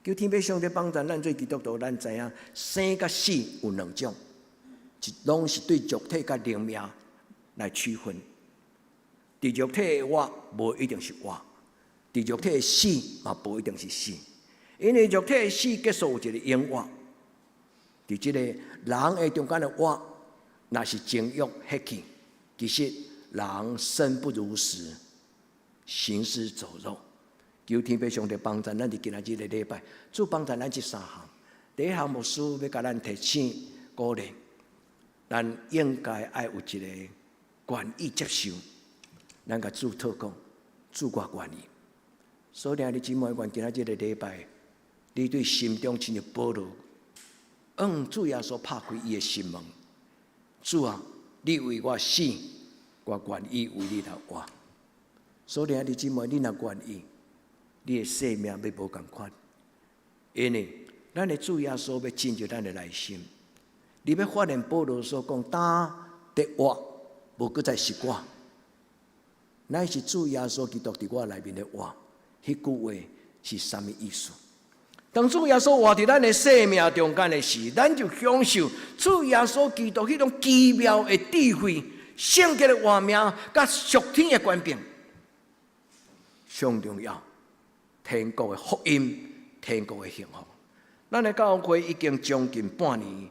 [SPEAKER 1] 求天父上帝幫助咱做基督徒，咱知影生佮死有兩種，一攏是對肉體佮靈命來區分。佇肉體的活，無一定是活；佇肉體的死嘛，無一定是死。因為肉體的死結束有一個永活，佇這個人的中間的活，若是情欲彼去，其實人生不如死，行屍走肉。求天父上帝幫助咱佇今仔日個禮拜，主幫助咱這三項。第一項牧師欲共咱提醒鼓勵，咱應該愛有一個願意接受，咱共主禱告，主我願意。所以兄弟姊妹，願今仔日個禮拜，你對心中親像保羅，向主耶穌拍開伊的心門。主啊，你為我死，我願意為你來活。所以兄弟姊妹，你若願意，你的生命欲無仝款，因為咱的主耶穌欲進入咱的內心，你欲發現保羅所講，當得活，無閣再是我，乃是主耶穌基督佇我內面的活。彼句話是啥物意思？當主耶穌活佇咱的生命中間的時，咱就享受主耶穌基督彼種奇妙的智慧、聖潔的活命，佮屬天的權柄。上重要，天國的福音，天國的幸福。咱的教會已經將近半年，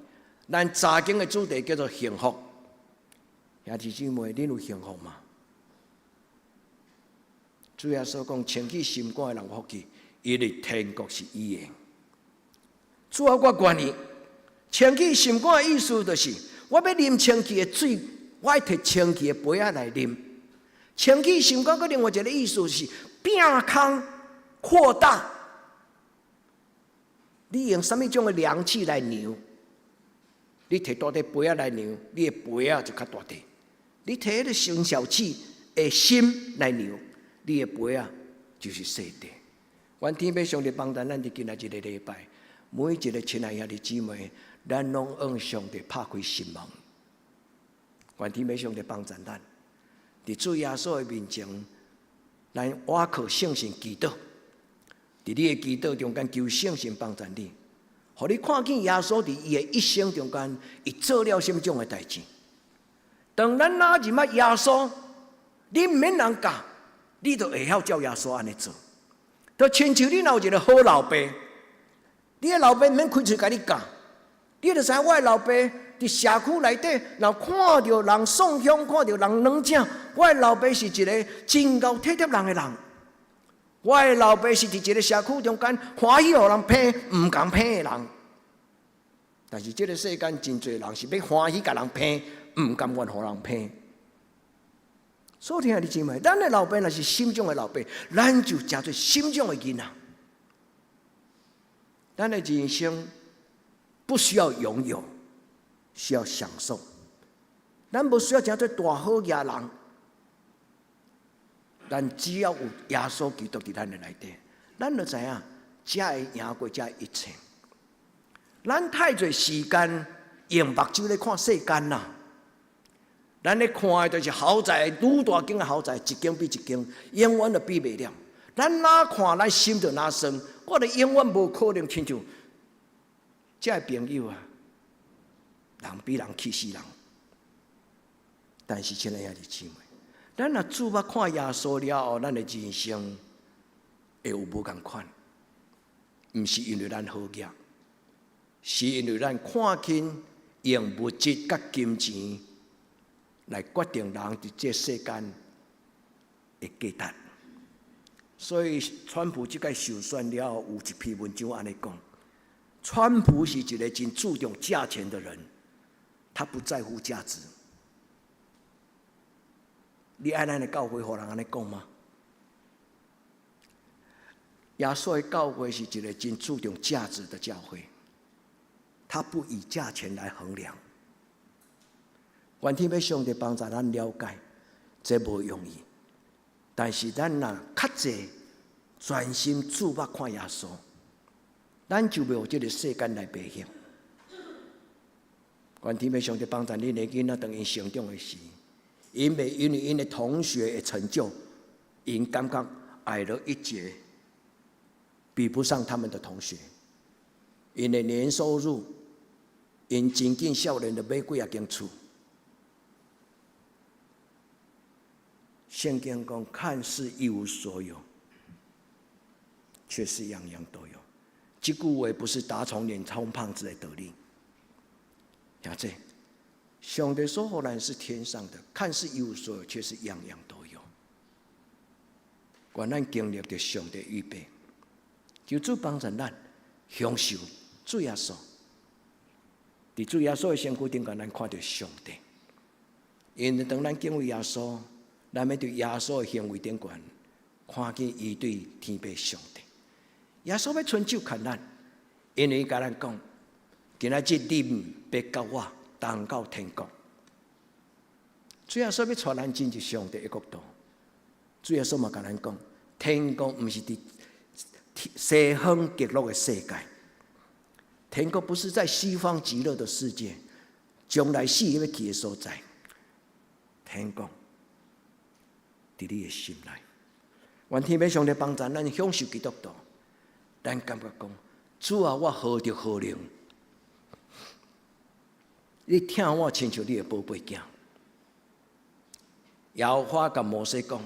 [SPEAKER 1] 咱查經的主題叫做幸福。兄弟姊妹，恁有幸福嗎？主耶穌講：清氣心肝的人有福氣，因為天國是伊的。主啊，我願意。清氣心肝的意思就是，我欲啉清氣的水，我愛提清氣的杯仔來啉。清氣心肝，閣另外一個意思是變空擴大。你用啥物種的量器來量？你提大塊杯仔來量，你的杯仔就較大塊。你提彼個小小器的心來量，你的杯仔就是細塊。願天父上帝幫助咱佇今仔這個禮拜，每一個親愛兄弟姊妹，咱攏向上帝拍開心門。願天父上帝幫助咱，佇主耶穌的面前，咱倚靠聖神祈禱。佇你的祈禱中間，求聖神幫助你，予你看見耶穌佇伊的一生中間，伊做了啥物種的代誌。當咱若認捌耶穌，你毋免人教，你就會曉照耶穌按呢做。就親像你若有一個好老爸，你的老爸毋免開喙共你教，你就知影我的老爸佇社區內底，若看著人送香，看著人軟正，我的老爸是一個真𠢕體貼人的人。我的老爸是佇一個社區中間歡喜予人捧，毋共捧的人。但是這個世間真濟人是欲歡喜共人捧，毋甘願予人捧。所以兄弟姊妹，咱的老爸若是心中的老爸，咱就成做心中的囡仔。咱的人生不需要擁有，需要享受。咱無需要成做大好額人，咱只要有耶穌基督佇咱的內底，咱就知影，才會贏過這一切。咱太濟時間用目睭咧看世間啦。咱咧看的就是豪宅，愈大間的豪宅，一間比一間，永遠都比袂了。咱哪看，咱心就哪酸。我著永遠無可能親像這个朋友啊，人比人氣死人。但是親愛兄弟姊妹，咱若注目看耶穌了後，咱的人生會有無仝款。毋是因為咱好額，是因為咱看輕用物質佮金錢來決定人佇這世間的價值。所以，川普這擺受選了後，有一篇文章按呢講：川普是一個真注重價錢的人，他不在乎價值。你愛咱的教會予人按呢講嗎？耶穌的教會是一個真注重價值的教會，他不以價錢來衡量。願天父上帝幫助咱了解，這無容易。但是咱若較濟專心注目看耶穌，咱就袂予這個世間來迷惑。願天父上帝幫助恁的囡仔，當𪜶成長的時，𪜶袂因為𪜶的同學的成就，𪜶感覺矮了一截，比不上他們的同學。𪜶的年收入，𪜶真緊少年就買幾仔間厝。聖經講，看似一無所有，卻是樣樣都有。這句話不是打腫臉充胖子的道理。兄弟，上帝所予咱是天上的，看似一無所有，卻是樣樣都有。願咱經歷著上帝預備，求主幫助咱享受主耶穌。佇主耶穌的身軀頂懸，咱看著上帝。因為當咱敬畏耶穌，咱欲佇耶穌的行為頂懸，看見伊對天父上帝。耶穌欲伸手牽咱，因為伊共咱講：今仔日你欲佮我同到天國。主耶穌欲帶咱進入上帝的國度。主耶穌嘛共咱講：天國毋是佇西方極樂的世界，天國不是在西方極樂的世界，將來死欲去的所在。天國佇你的心內，願天父上帝幫助咱享受基督徒，咱感覺講，主啊，我何德何能？你疼我親像你的寶貝囝。耶和華共摩西講：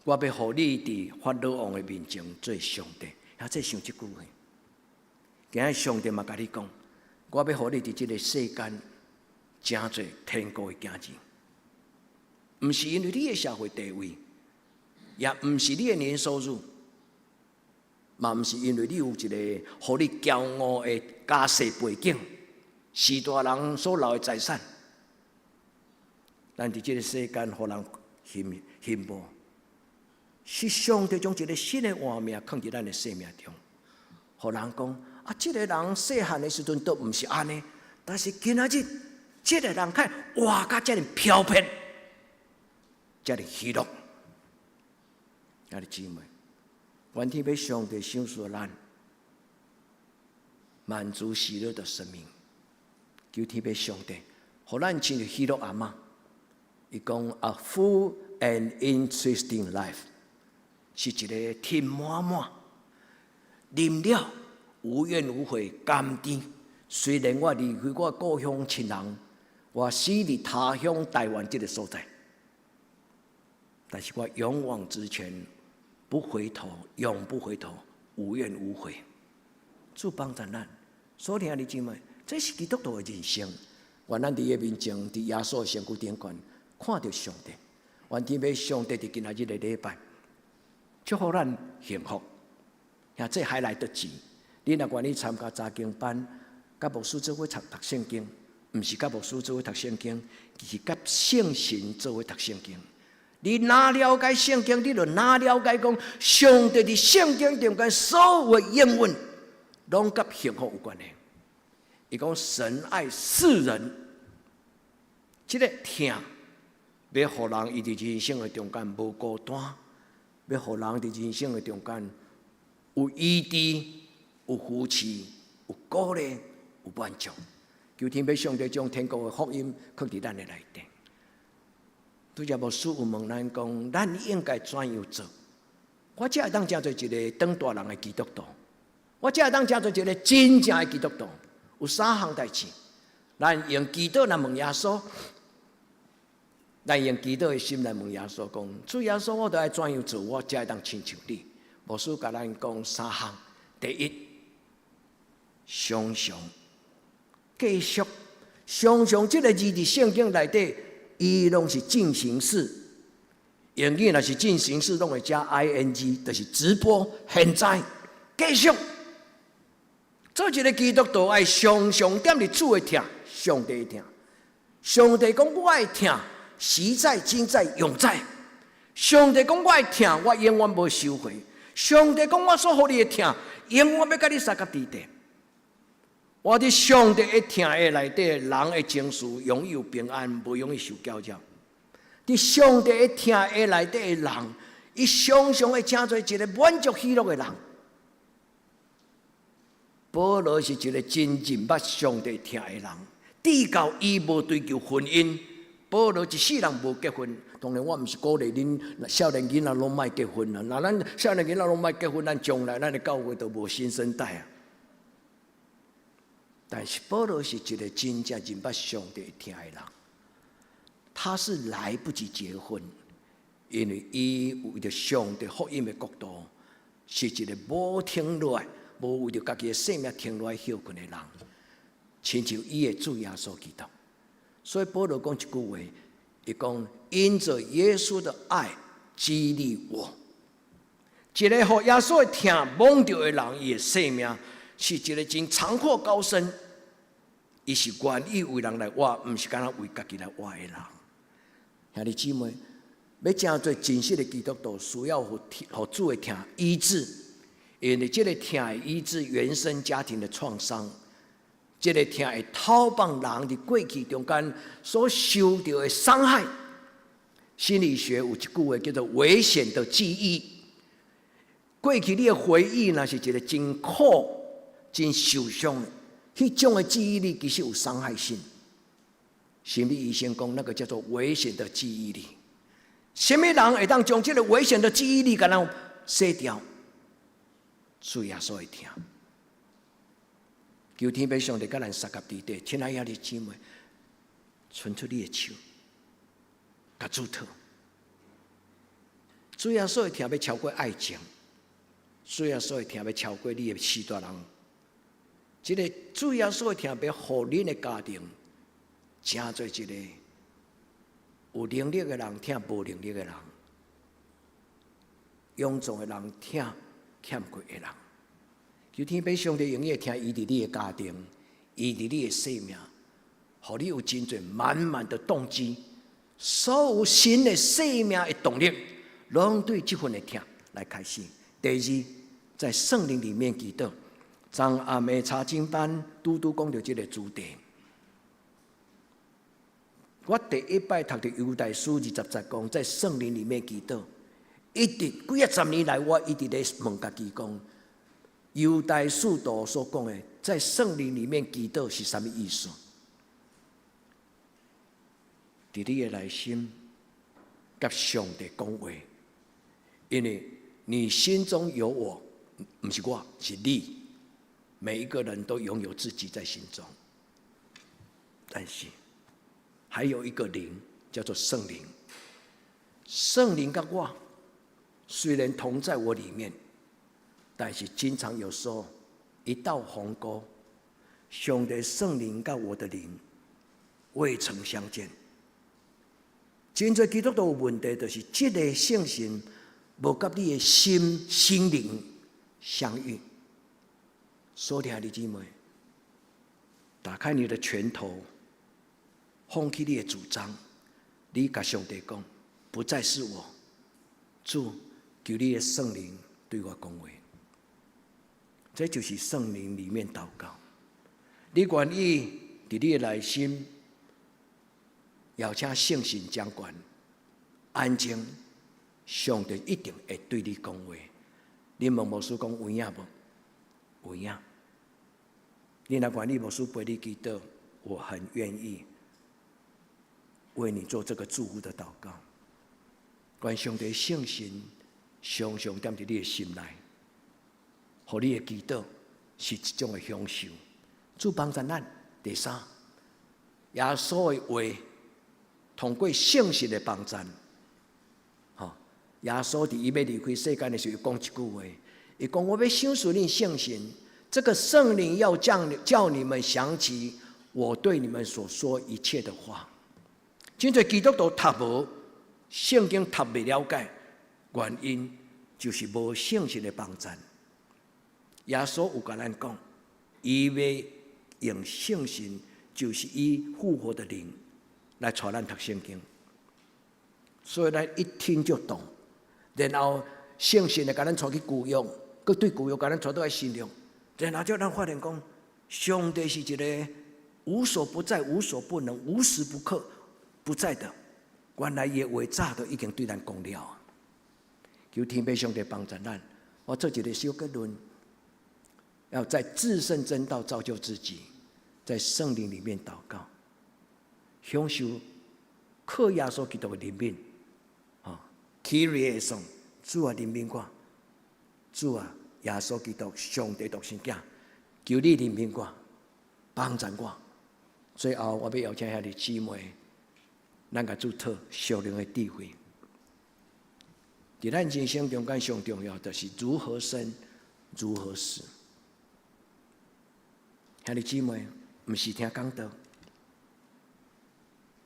[SPEAKER 1] 我欲予你佇法老王的面前做上帝。啊，這想這句話。今日上帝嘛共你講：我欲予你佇這个世間成做天國的囝兒。毋是因為你的社會地位，也毋是你的年收入，嘛毋是因為你有一個予你驕傲的家世背景，序大人所留的財產。咱佇這个世間，予人羨慕，是上帝將一个新的畫面囥佇咱的生命中，予人講啊，這个人細漢的時陣都毋是按呢，但是今仔日，這个人看活甲遮爾飄撇，遮爾喜樂。兄弟姊妹，願天父上帝賞賜咱滿足喜樂的生命，求天父上帝，予咱親像喜樂阿媽。伊講 a full and interesting life 是一个甜滿滿、啉了無怨無悔、甘甜。雖然我離開我故鄉親人，我死佇他鄉台灣這个所在，但是我勇往直前，不回頭，永不回頭，無怨無悔。主幫助咱，所以兄弟姊妹，這是基督徒的人生。願咱佇伊面前，佇耶穌的身軀頂懸，看著上帝。願天父上帝佇今仔日的禮拜，祝福咱幸福。兄這還來得及。你若願意參加查經班，佮牧師做伙讀讀聖經，毋是佮牧師做伙讀聖經，是佮聖神做伙讀聖經。你若了解聖經，你就若了解講上帝佇聖經中間所有的應允，攏佮幸福有關係。伊講神愛世人，這个疼，欲予人伊佇人生的中間無孤單，欲予人佇人生的中間有醫治、有扶持、有鼓勵、有滿足。求天父上帝將天國的福音囥佇咱的內底。拄才牧師有問咱講，咱應該怎樣做？我才會當成做一个長大人的基督徒，我才會當成做一个真正的基督徒。有三項代誌，咱用祈禱來問耶穌，咱用祈禱的心來問耶穌講：主耶穌，我著愛怎樣做，我才會當親像你？牧師共咱講三項：第一，常常繼續，常常這个字佇聖經內底，伊攏是進行式。英語若是進行式，攏會加 ing，就是直播。現在繼續做一个基督徒，愛常常踮佇主的疼，上帝的疼。上帝講我的疼，實在、今在、永在。上帝講我的疼，我永遠無收回。上帝講我所予你的疼，永遠欲佮你相佮佇底。我佇上帝的疼的內底，人的情緒擁有平安，無容易受攪擾。佇上帝的疼的內底的人，伊常常會成做一个滿足喜樂的人。保羅是一个真正捌上帝疼的人，直到伊無追求婚姻，保羅一世人無結婚。當然，我毋是鼓勵恁少年囡仔攏莫結婚啊！若咱少年囡仔攏莫結婚，咱將來咱的教會都無新生代啊。但是保羅是一个真正認捌上帝疼的人，他是來不及結婚，因為伊為著上帝福音的國度，是一个無停落來、無為著家己的性命停落來歇睏的人，親像伊的主耶穌基督。所以保羅講一句話，伊講因著耶穌的愛激勵我。一個予耶穌的疼摸著的人，伊的生命是一個真長闊高深。伊是願意為人來活，毋是干焦為家己來活的人。兄弟姊妹，欲成做真實的基督徒，需要予主的疼醫治，因為這个疼會醫治原生家庭的創傷，這个疼會透放人佇過去中間所受著的傷害。心理學有一句話叫做“危險的記憶”。過去你的回憶，若是一个真苦、真受傷的，彼種的記憶力其實有傷害性。心理醫生講，那個叫做危險的記憶力。啥物人會當將這个危險的記憶力共咱洗掉？主耶穌的疼。求天父上帝佮咱相佮佇底，親愛兄弟姊妹，伸出你的手，共主討。主耶穌的疼欲超過愛情，主耶穌的疼欲超過你的序大人。這个主耶穌的疼欲予恁的家庭，成做一个有能力的人疼無能力的人，臃腫的人疼欠缺的人。求天父上帝永遠疼伊佇你的家庭，伊佇你的生命，予你有真濟滿滿的動機，所有新的生命的動力，攏對這份的疼來開始。第二，在聖靈裡面祈禱。昨暗暝查經班拄拄講著這个主題。我第一擺讀著猶大書二十節講，在聖靈裡面祈禱，一直幾仔十年來，我一直咧問家己講，猶大使徒所講的，在聖靈裡面祈禱是啥物意思？佇你的內心，佮上帝講話，因為你心中有我，毋是我，是你。每一個人都擁有自己在心中，但是還有一個靈叫做聖靈。聖靈佮我雖然同在我裡面，但是經常有時候一道鴻溝，上帝聖靈佮我的靈未曾相見。真濟基督徒有問題，就是這个聖神無佮你的心心靈相遇。所以兄弟姊妹，打開你的拳頭，放棄你的主張，你共上帝講，不再是我，主求你的聖靈對我講話。這就是聖靈裡面禱告。你願意佇你的內心邀請聖神掌權，安靜，上帝一定會對你講話。你問牧師講有影無？有影。你若願意牧師陪你祈禱，我很願意為你做這個祝福的禱告。願上帝聖神常常踮佇你的心內，予你的祈禱是一種的享受。主幫助咱。第三，耶穌的話通過聖神的幫助，吼，耶穌佇伊欲離開世間的時候，講一句話，伊講我欲賞賜恁聖神。這個聖靈要叫你們想起我對你們所說一切的話。真濟基督徒讀無聖經讀袂了解，原因就是無聖神的幫助。耶穌有共咱講，伊欲用聖神，就是伊復活的靈來帶咱讀聖經，所以咱一聽就懂。然後聖神會共咱帶去舊約，閣對舊約共咱帶倒來新約。然後就咱發現講，上帝是一个無所不在、無所不能、無時不刻不在的。原來伊的話早都已經對咱講了。求天父上帝幫助咱，我做一个小結論：要在至聖真道造就自己，在聖靈裡面禱告，享受靠耶穌基督的憐憫。啊，Kyrie eleison，主啊憐憫我，主啊。耶穌基督，上帝獨生子，求你憐憫我，幫助我。最後，我欲邀請兄弟姊妹，咱共主討屬靈的智慧。佇咱人生中間上重要，就是如何生，如何死。兄弟姊妹，毋是聽講道，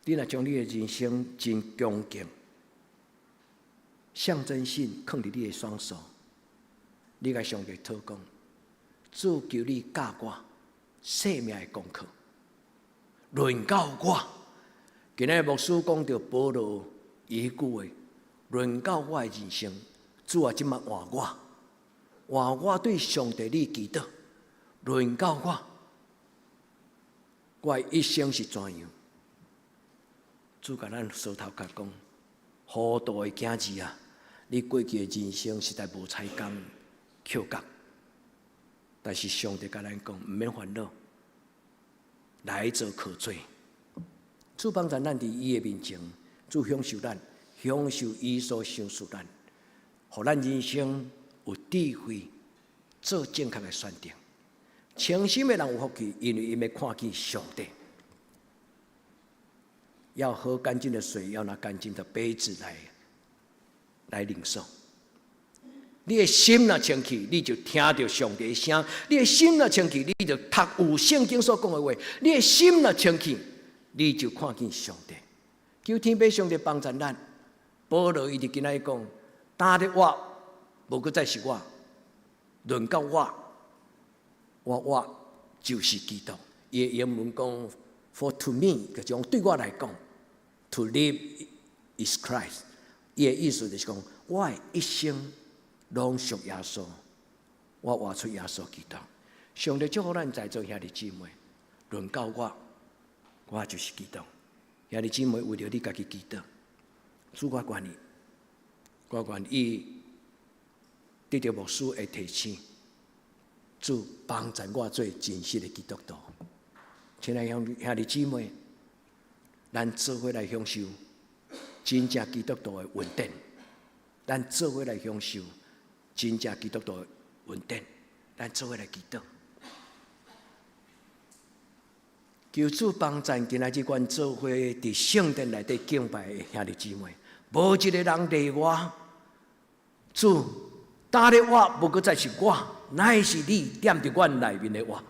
[SPEAKER 1] 你若將你的人生真恭敬、象徵性囥佇你的雙手，你共上帝禱告，主求你教我生命的功課，輪到我。今仔日牧師講著保羅伊彼句話，輪到我的人生，主啊，這擺換我，換我對上帝你祈禱，輪到我，我的一生是怎樣？主共咱相頭殼講，糊塗的囝兒啊，你過去的人生實在無彩工，扣角。但是上帝共咱講，毋免煩惱，來做可做。主幫助咱佇伊的面前，主享受咱，享受伊所賞賜咱，予咱人生有智慧做正確的選擇。清心的人有福氣，因為𪜶欲看見上帝。要喝乾淨的水，要拿乾淨的杯子來領受。你的心若清氣，你就聽著上帝的聲；你的心若清氣，你就讀有聖經所講的話；你的心若清氣，你就看見上帝。求天父上帝幫助咱。保羅伊佇今仔日講，今日活，無閣再是我，輪到我，我活就是基督。伊的英文講，For to me，就是講對我來講，To live is Christ。伊的意思就是講，我的一生攏屬耶穌，我活出耶穌基督。上帝祝福咱在座兄弟姊妹，輪到我，我就是基督。兄弟姊妹，為著你家己祈禱，主我願意，我願意得著牧師的提醒，主幫助我做真實的基督徒。親愛兄兄弟姊妹，咱做伙來享受真正基督徒的恩典，咱做伙來享受真正基督徒的恩典，咱做伙來祈禱。求主幫助今仔日阮做伙佇聖殿內底敬拜的兄弟姊妹，無一个人例外。主，今日活無閣再是我，乃是你踮佇阮內面的活。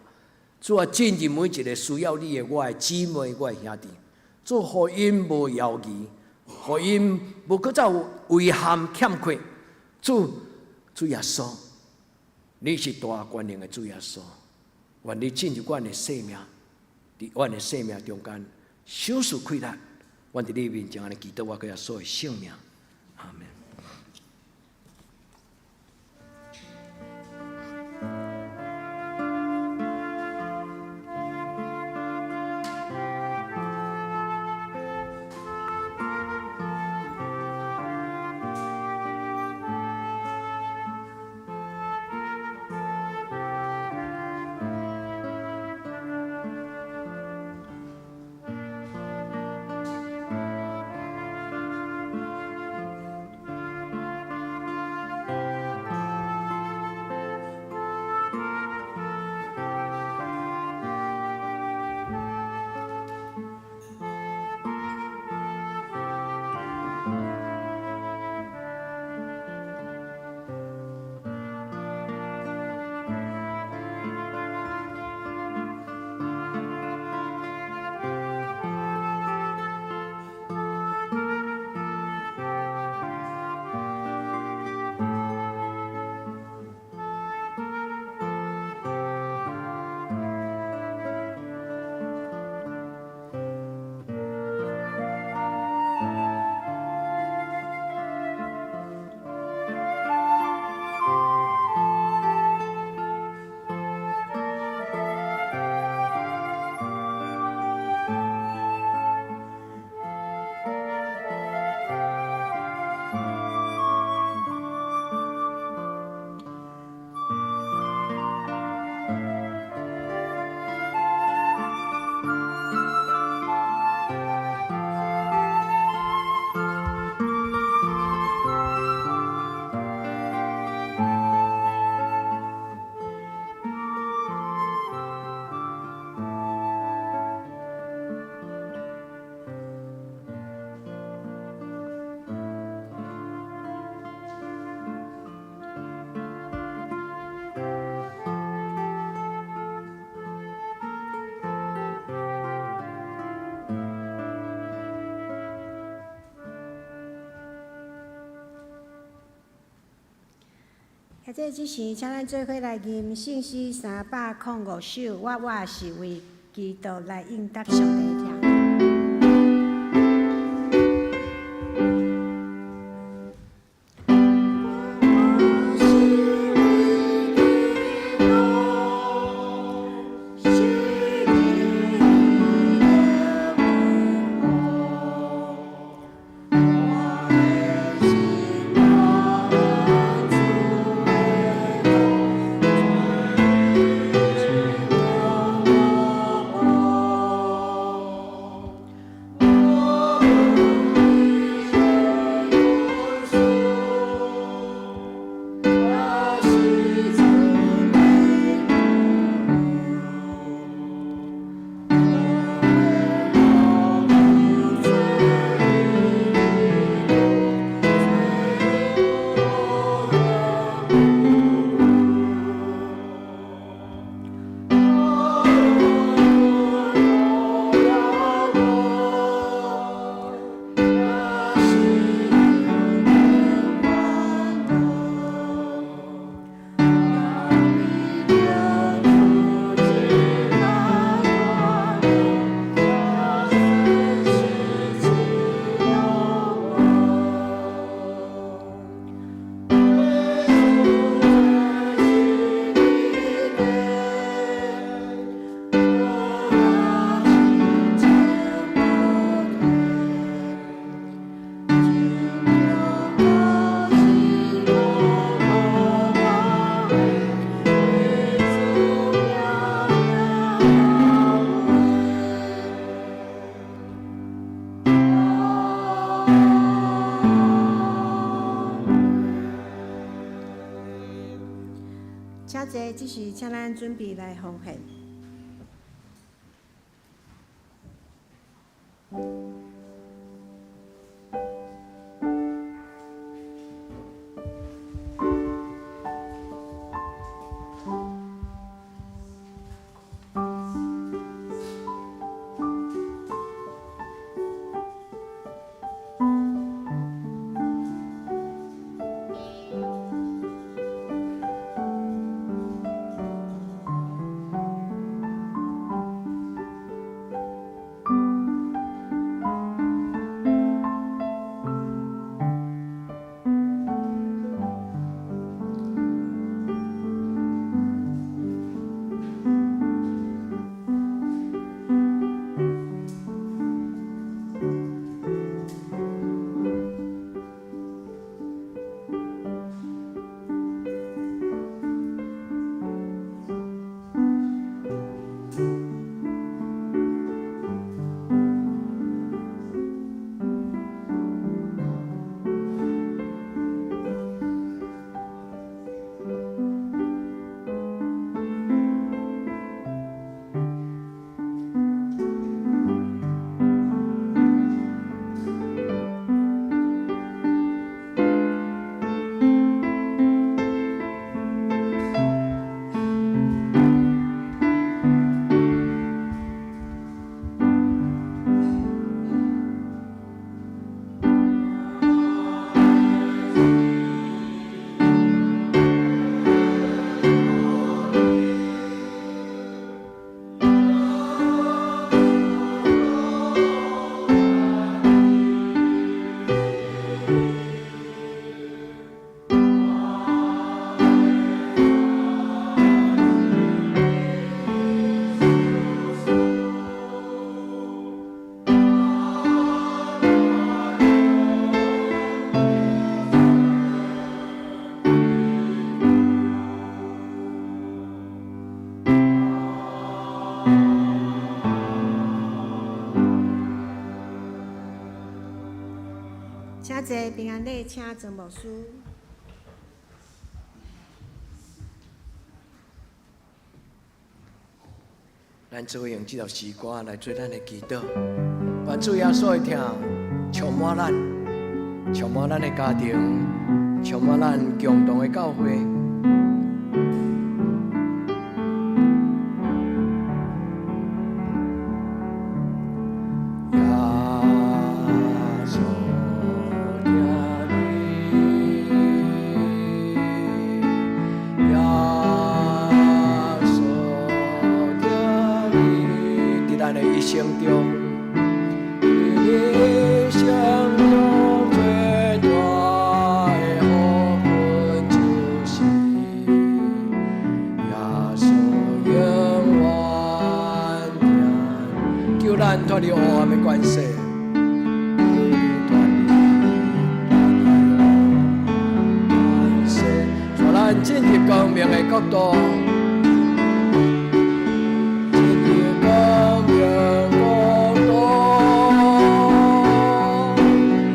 [SPEAKER 1] 主啊，進入每一个需要你的我的姊妹、我的兄弟，主予𪜶無猶豫，予𪜶無閣再有遺憾欠缺。主，主耶穌，你是大權能的主耶穌，願你進入阮的生命，佇阮的生命中間，賞賜氣力，阮佇你面前按呢祈禱，我閣耶穌的聖名，阿門。
[SPEAKER 6] 在這之前，請咱做伙來吟聖詩305首，我活是為基督來應答上帝的疼。請坐，這時請咱準備來奉獻。請坐，平安禮，請曾牧師。
[SPEAKER 1] 咱做伙用這首詩歌來做咱的祈禱，願主耶穌的疼充滿咱，充滿咱的家庭，充滿咱共同的教會。耶穌疼你。生中，一生中最大的福分就是耶穌永遠疼，求咱脫離黑暗的權勢，脫離權勢，帶咱進入光明的國度。進入光明國度，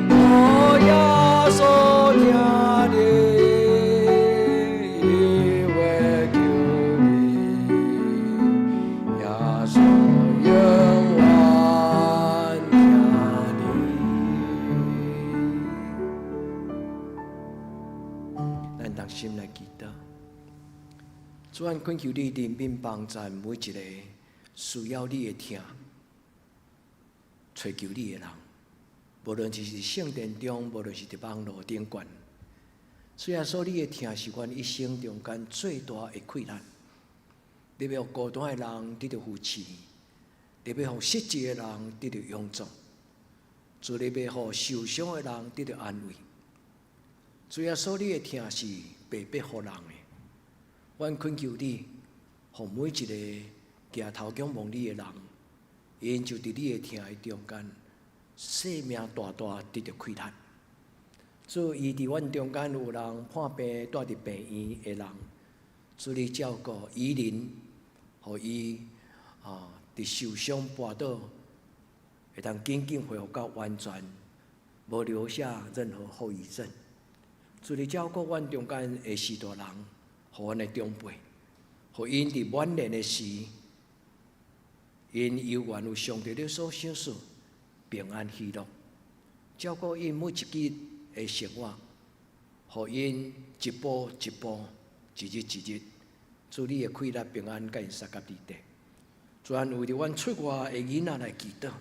[SPEAKER 1] 哦，耶穌疼你，伊會救你，耶穌永遠疼你。咱同心來祈禱，主，阮懇求你憐憫幫贊每一个需要你的疼、揣求你的人，無論是佇聖殿中，無論是佇網路頂懸。主耶穌，你的疼是阮一生中間最大的氣力。你欲予孤單的人得著扶持，你欲予失志的人得著勇壯，主，你欲予受傷的人得著安慰。主耶穌，你的疼是白白予人的。阮懇求你，予每一个舉頭仰望你的人，𪜶就佇你的疼的中間，生命大大得著氣力。主，伊佇阮中間有人破病蹛佇病院的人，主你照顧伊人，予伊佇受傷跋倒，會當緊緊恢復到完全，無留下任何後遺症。主你照顧阮中間的序大人，予阮的長輩，予𪜶佇晚年的時，𪜶猶原有上帝你所賞賜平安喜樂，照顧𪜶每一日的生活，予𪜶一步一步，一日一日，主你的氣力平安共𪜶相佮佇底。主啊，為著阮出外的囡仔來祈禱，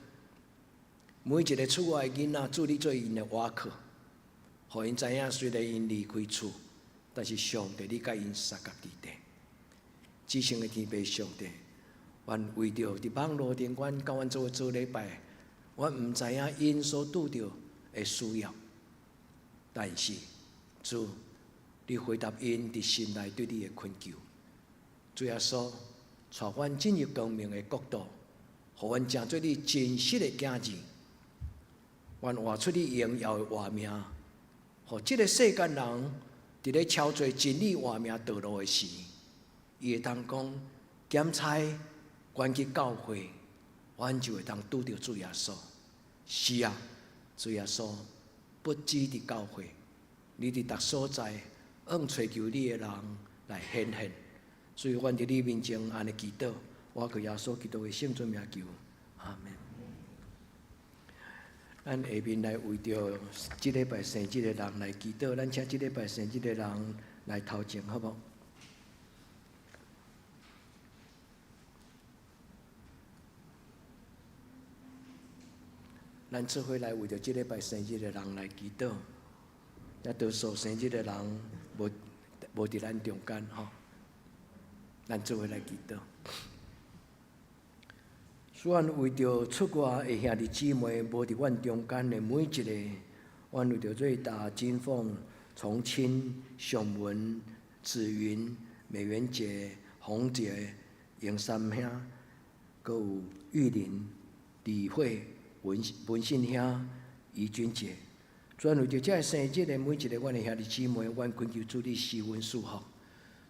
[SPEAKER 1] 每一个出外的囡仔，主你做𪜶的倚靠，予𪜶知影雖然𪜶離開厝，但是上帝你佮𪜶相佮佇底。至聖的天父上帝，阮為著佇網路頂，阮佮阮做伙做禮拜，阮毋知影𪜶所拄著的需要，但是主，你回答𪜶佇心內對你的懇求。主耶穌，帶阮進入光明的國度，予阮成做你真實的囝兒，阮活出你榮耀的活命，予這个世間人佇咧超做真理活命道路的時，伊會當講檢查，阮去教會，阮就會當拄著主耶穌。是啊，主耶穌不止佇教會，你佇逐所在，向揣求你的人來顯現。所以，阮佇你面前按呢祈禱，我靠耶穌基督的聖尊名求，阿門。咱下面來為著這禮拜生日的人來祈禱，咱請這禮拜生日的人來頭前，好無？咱做伙來為著這禮拜生日的人來祈禱。也多數生日的人無無佇咱中間吼，咱做伙來祈禱。主啊，為著出外的兄弟姊妹無佇阮中間的每一个，阮為著瑞達、金鳳、重慶、尚文、子雲、美元姐、紅姐、楊三兄，閣有玉林、李慧、文文信兄、怡君姐，主啊，為著這个生日的每一个阮的兄弟姊妹，阮懇求主你施恩賜福，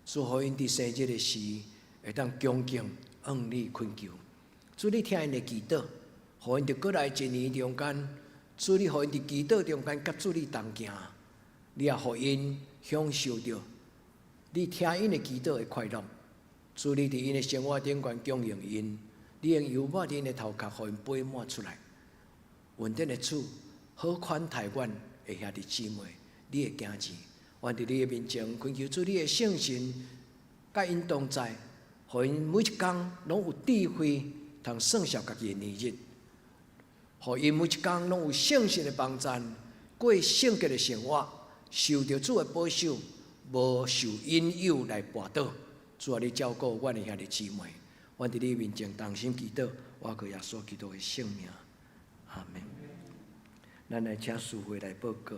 [SPEAKER 1] 祝予𪜶佇生日的時會當恭敬向你懇求。主你聽𪜶的祈禱，予𪜶佇過來一年中間，主你予𪜶佇祈禱中間佮主你同行，你也予𪜶享受著你聽𪜶的祈禱的快樂。主你佇𪜶的生活頂懸供應𪜶，你用油抹佇𪜶的頭殼，予𪜶杯滿出來。恩典的主，好款待阮的兄弟姊妹，你的囝兒，阮佇你的面前懇求主你的聖神佮𪜶同在，予𪜶每一工攏有智慧，通算數家己的年日，予𪜶每一工攏有聖神的幫贊，過聖潔的生活，受著主的保守，無受引誘來跋倒。主啊，你照顧阮的兄弟姊妹，阮佇你面前同心祈禱，倚靠耶穌基督的聖名，阿門。咱來請司會來報告。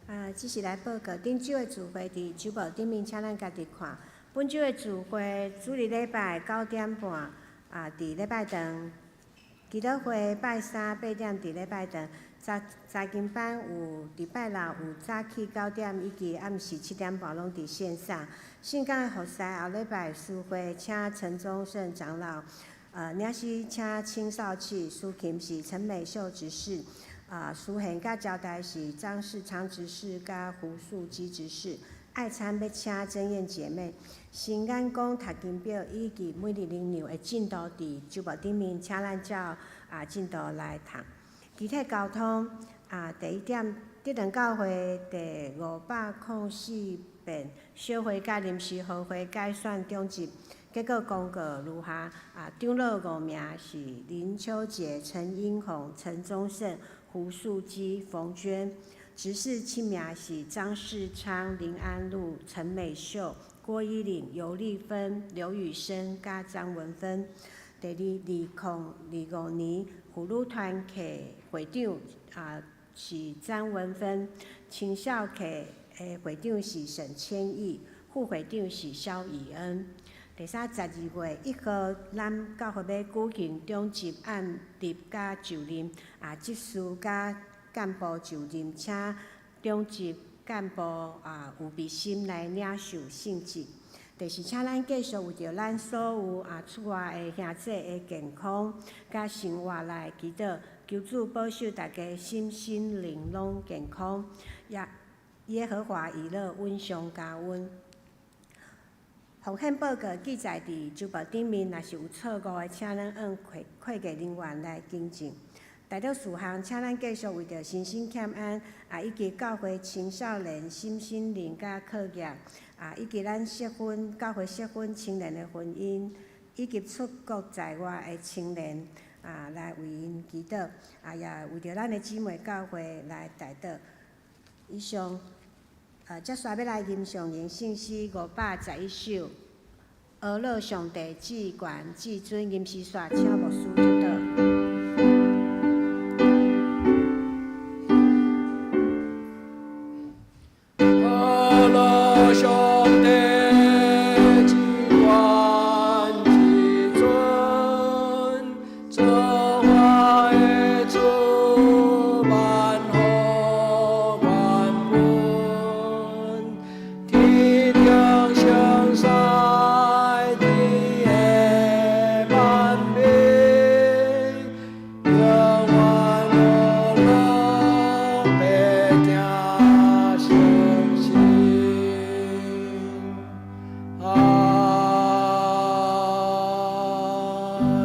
[SPEAKER 6] 啊，這是來報告，頂週的聚會佇周報頂面，請咱家己看。本週的聚會，主日禮拜9點半，啊，佇禮拜堂；祈禱會拜三8點佇禮拜堂。查查經班有佇拜六有早起9點以及暗時7點半攏佇線上。聖工的服侍後禮拜司會請陳宗勝長老，領詩請青少契，司琴是陳美秀執事。啊，司獻佮招待是張世昌執事佮胡素姬執事。愛餐欲請曾燕姐妹。新眼光讀經表以及每日靈糧的進度佇周報頂面，請咱照啊進度來讀。具體交通啊，第一點，德仁教會第504遍小會佮臨時合會改選長執，結果公告如下：啊，長老五名是林秋杰、陳英宏、陳宗勝、胡素姬、馮娟；執事七名是張世昌、林安祿、陳美秀、郭依玲、尤麗芬、劉雨生、佮張文芬。第二，2025年婦女團契會長啊是張文芬，青少契的會長是沈千義，副會長是蕭以恩。第三，12月1號，咱教會欲舉行長執按立佮就任，啊，執事佮幹部就任，請長執幹部啊有備心來領受聖職。第四，請咱繼續為著咱所有啊厝外的兄弟的健康佮生活來祈禱，求主保守大家身心靈攏健康。耶耶和華以勒穩上加穩。奉獻報告記載佇周報頂面，若是有錯誤的，請咱按會會計人員來更正。代禱事項，請咱繼續為著身心欠安，啊，以及教會青少年身心靈佮課業，啊，以及咱適婚教會適婚青年的婚姻，以及出國在外的青年，啊，來為𪜶祈禱，啊，也為著咱的姊妹教會來代禱。以上。接續欲來吟誦靈聖詩511首，阿樂上帝至懸至尊，吟詩煞請牧師祝禱。
[SPEAKER 1] 阿樂上帝至懸至尊，造化的主萬福萬本，天頂上使天的萬民，永遠樂樂白聽聖詩。阿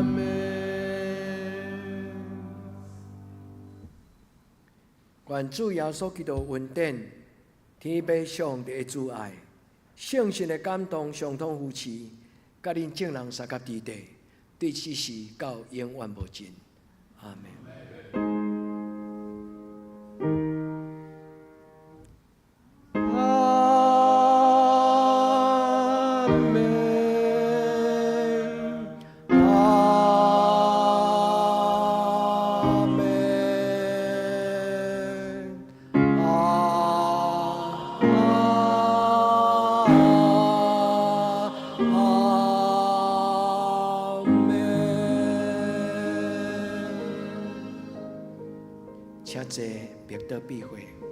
[SPEAKER 1] 門。願主耶穌基督恩典、天父上帝的慈愛、聖神的感動、相通扶持，佮恁眾人相佮佇地，對此時到永遠無盡。阿門。阿門。阿門。阿阿門。請坐，別得避諱。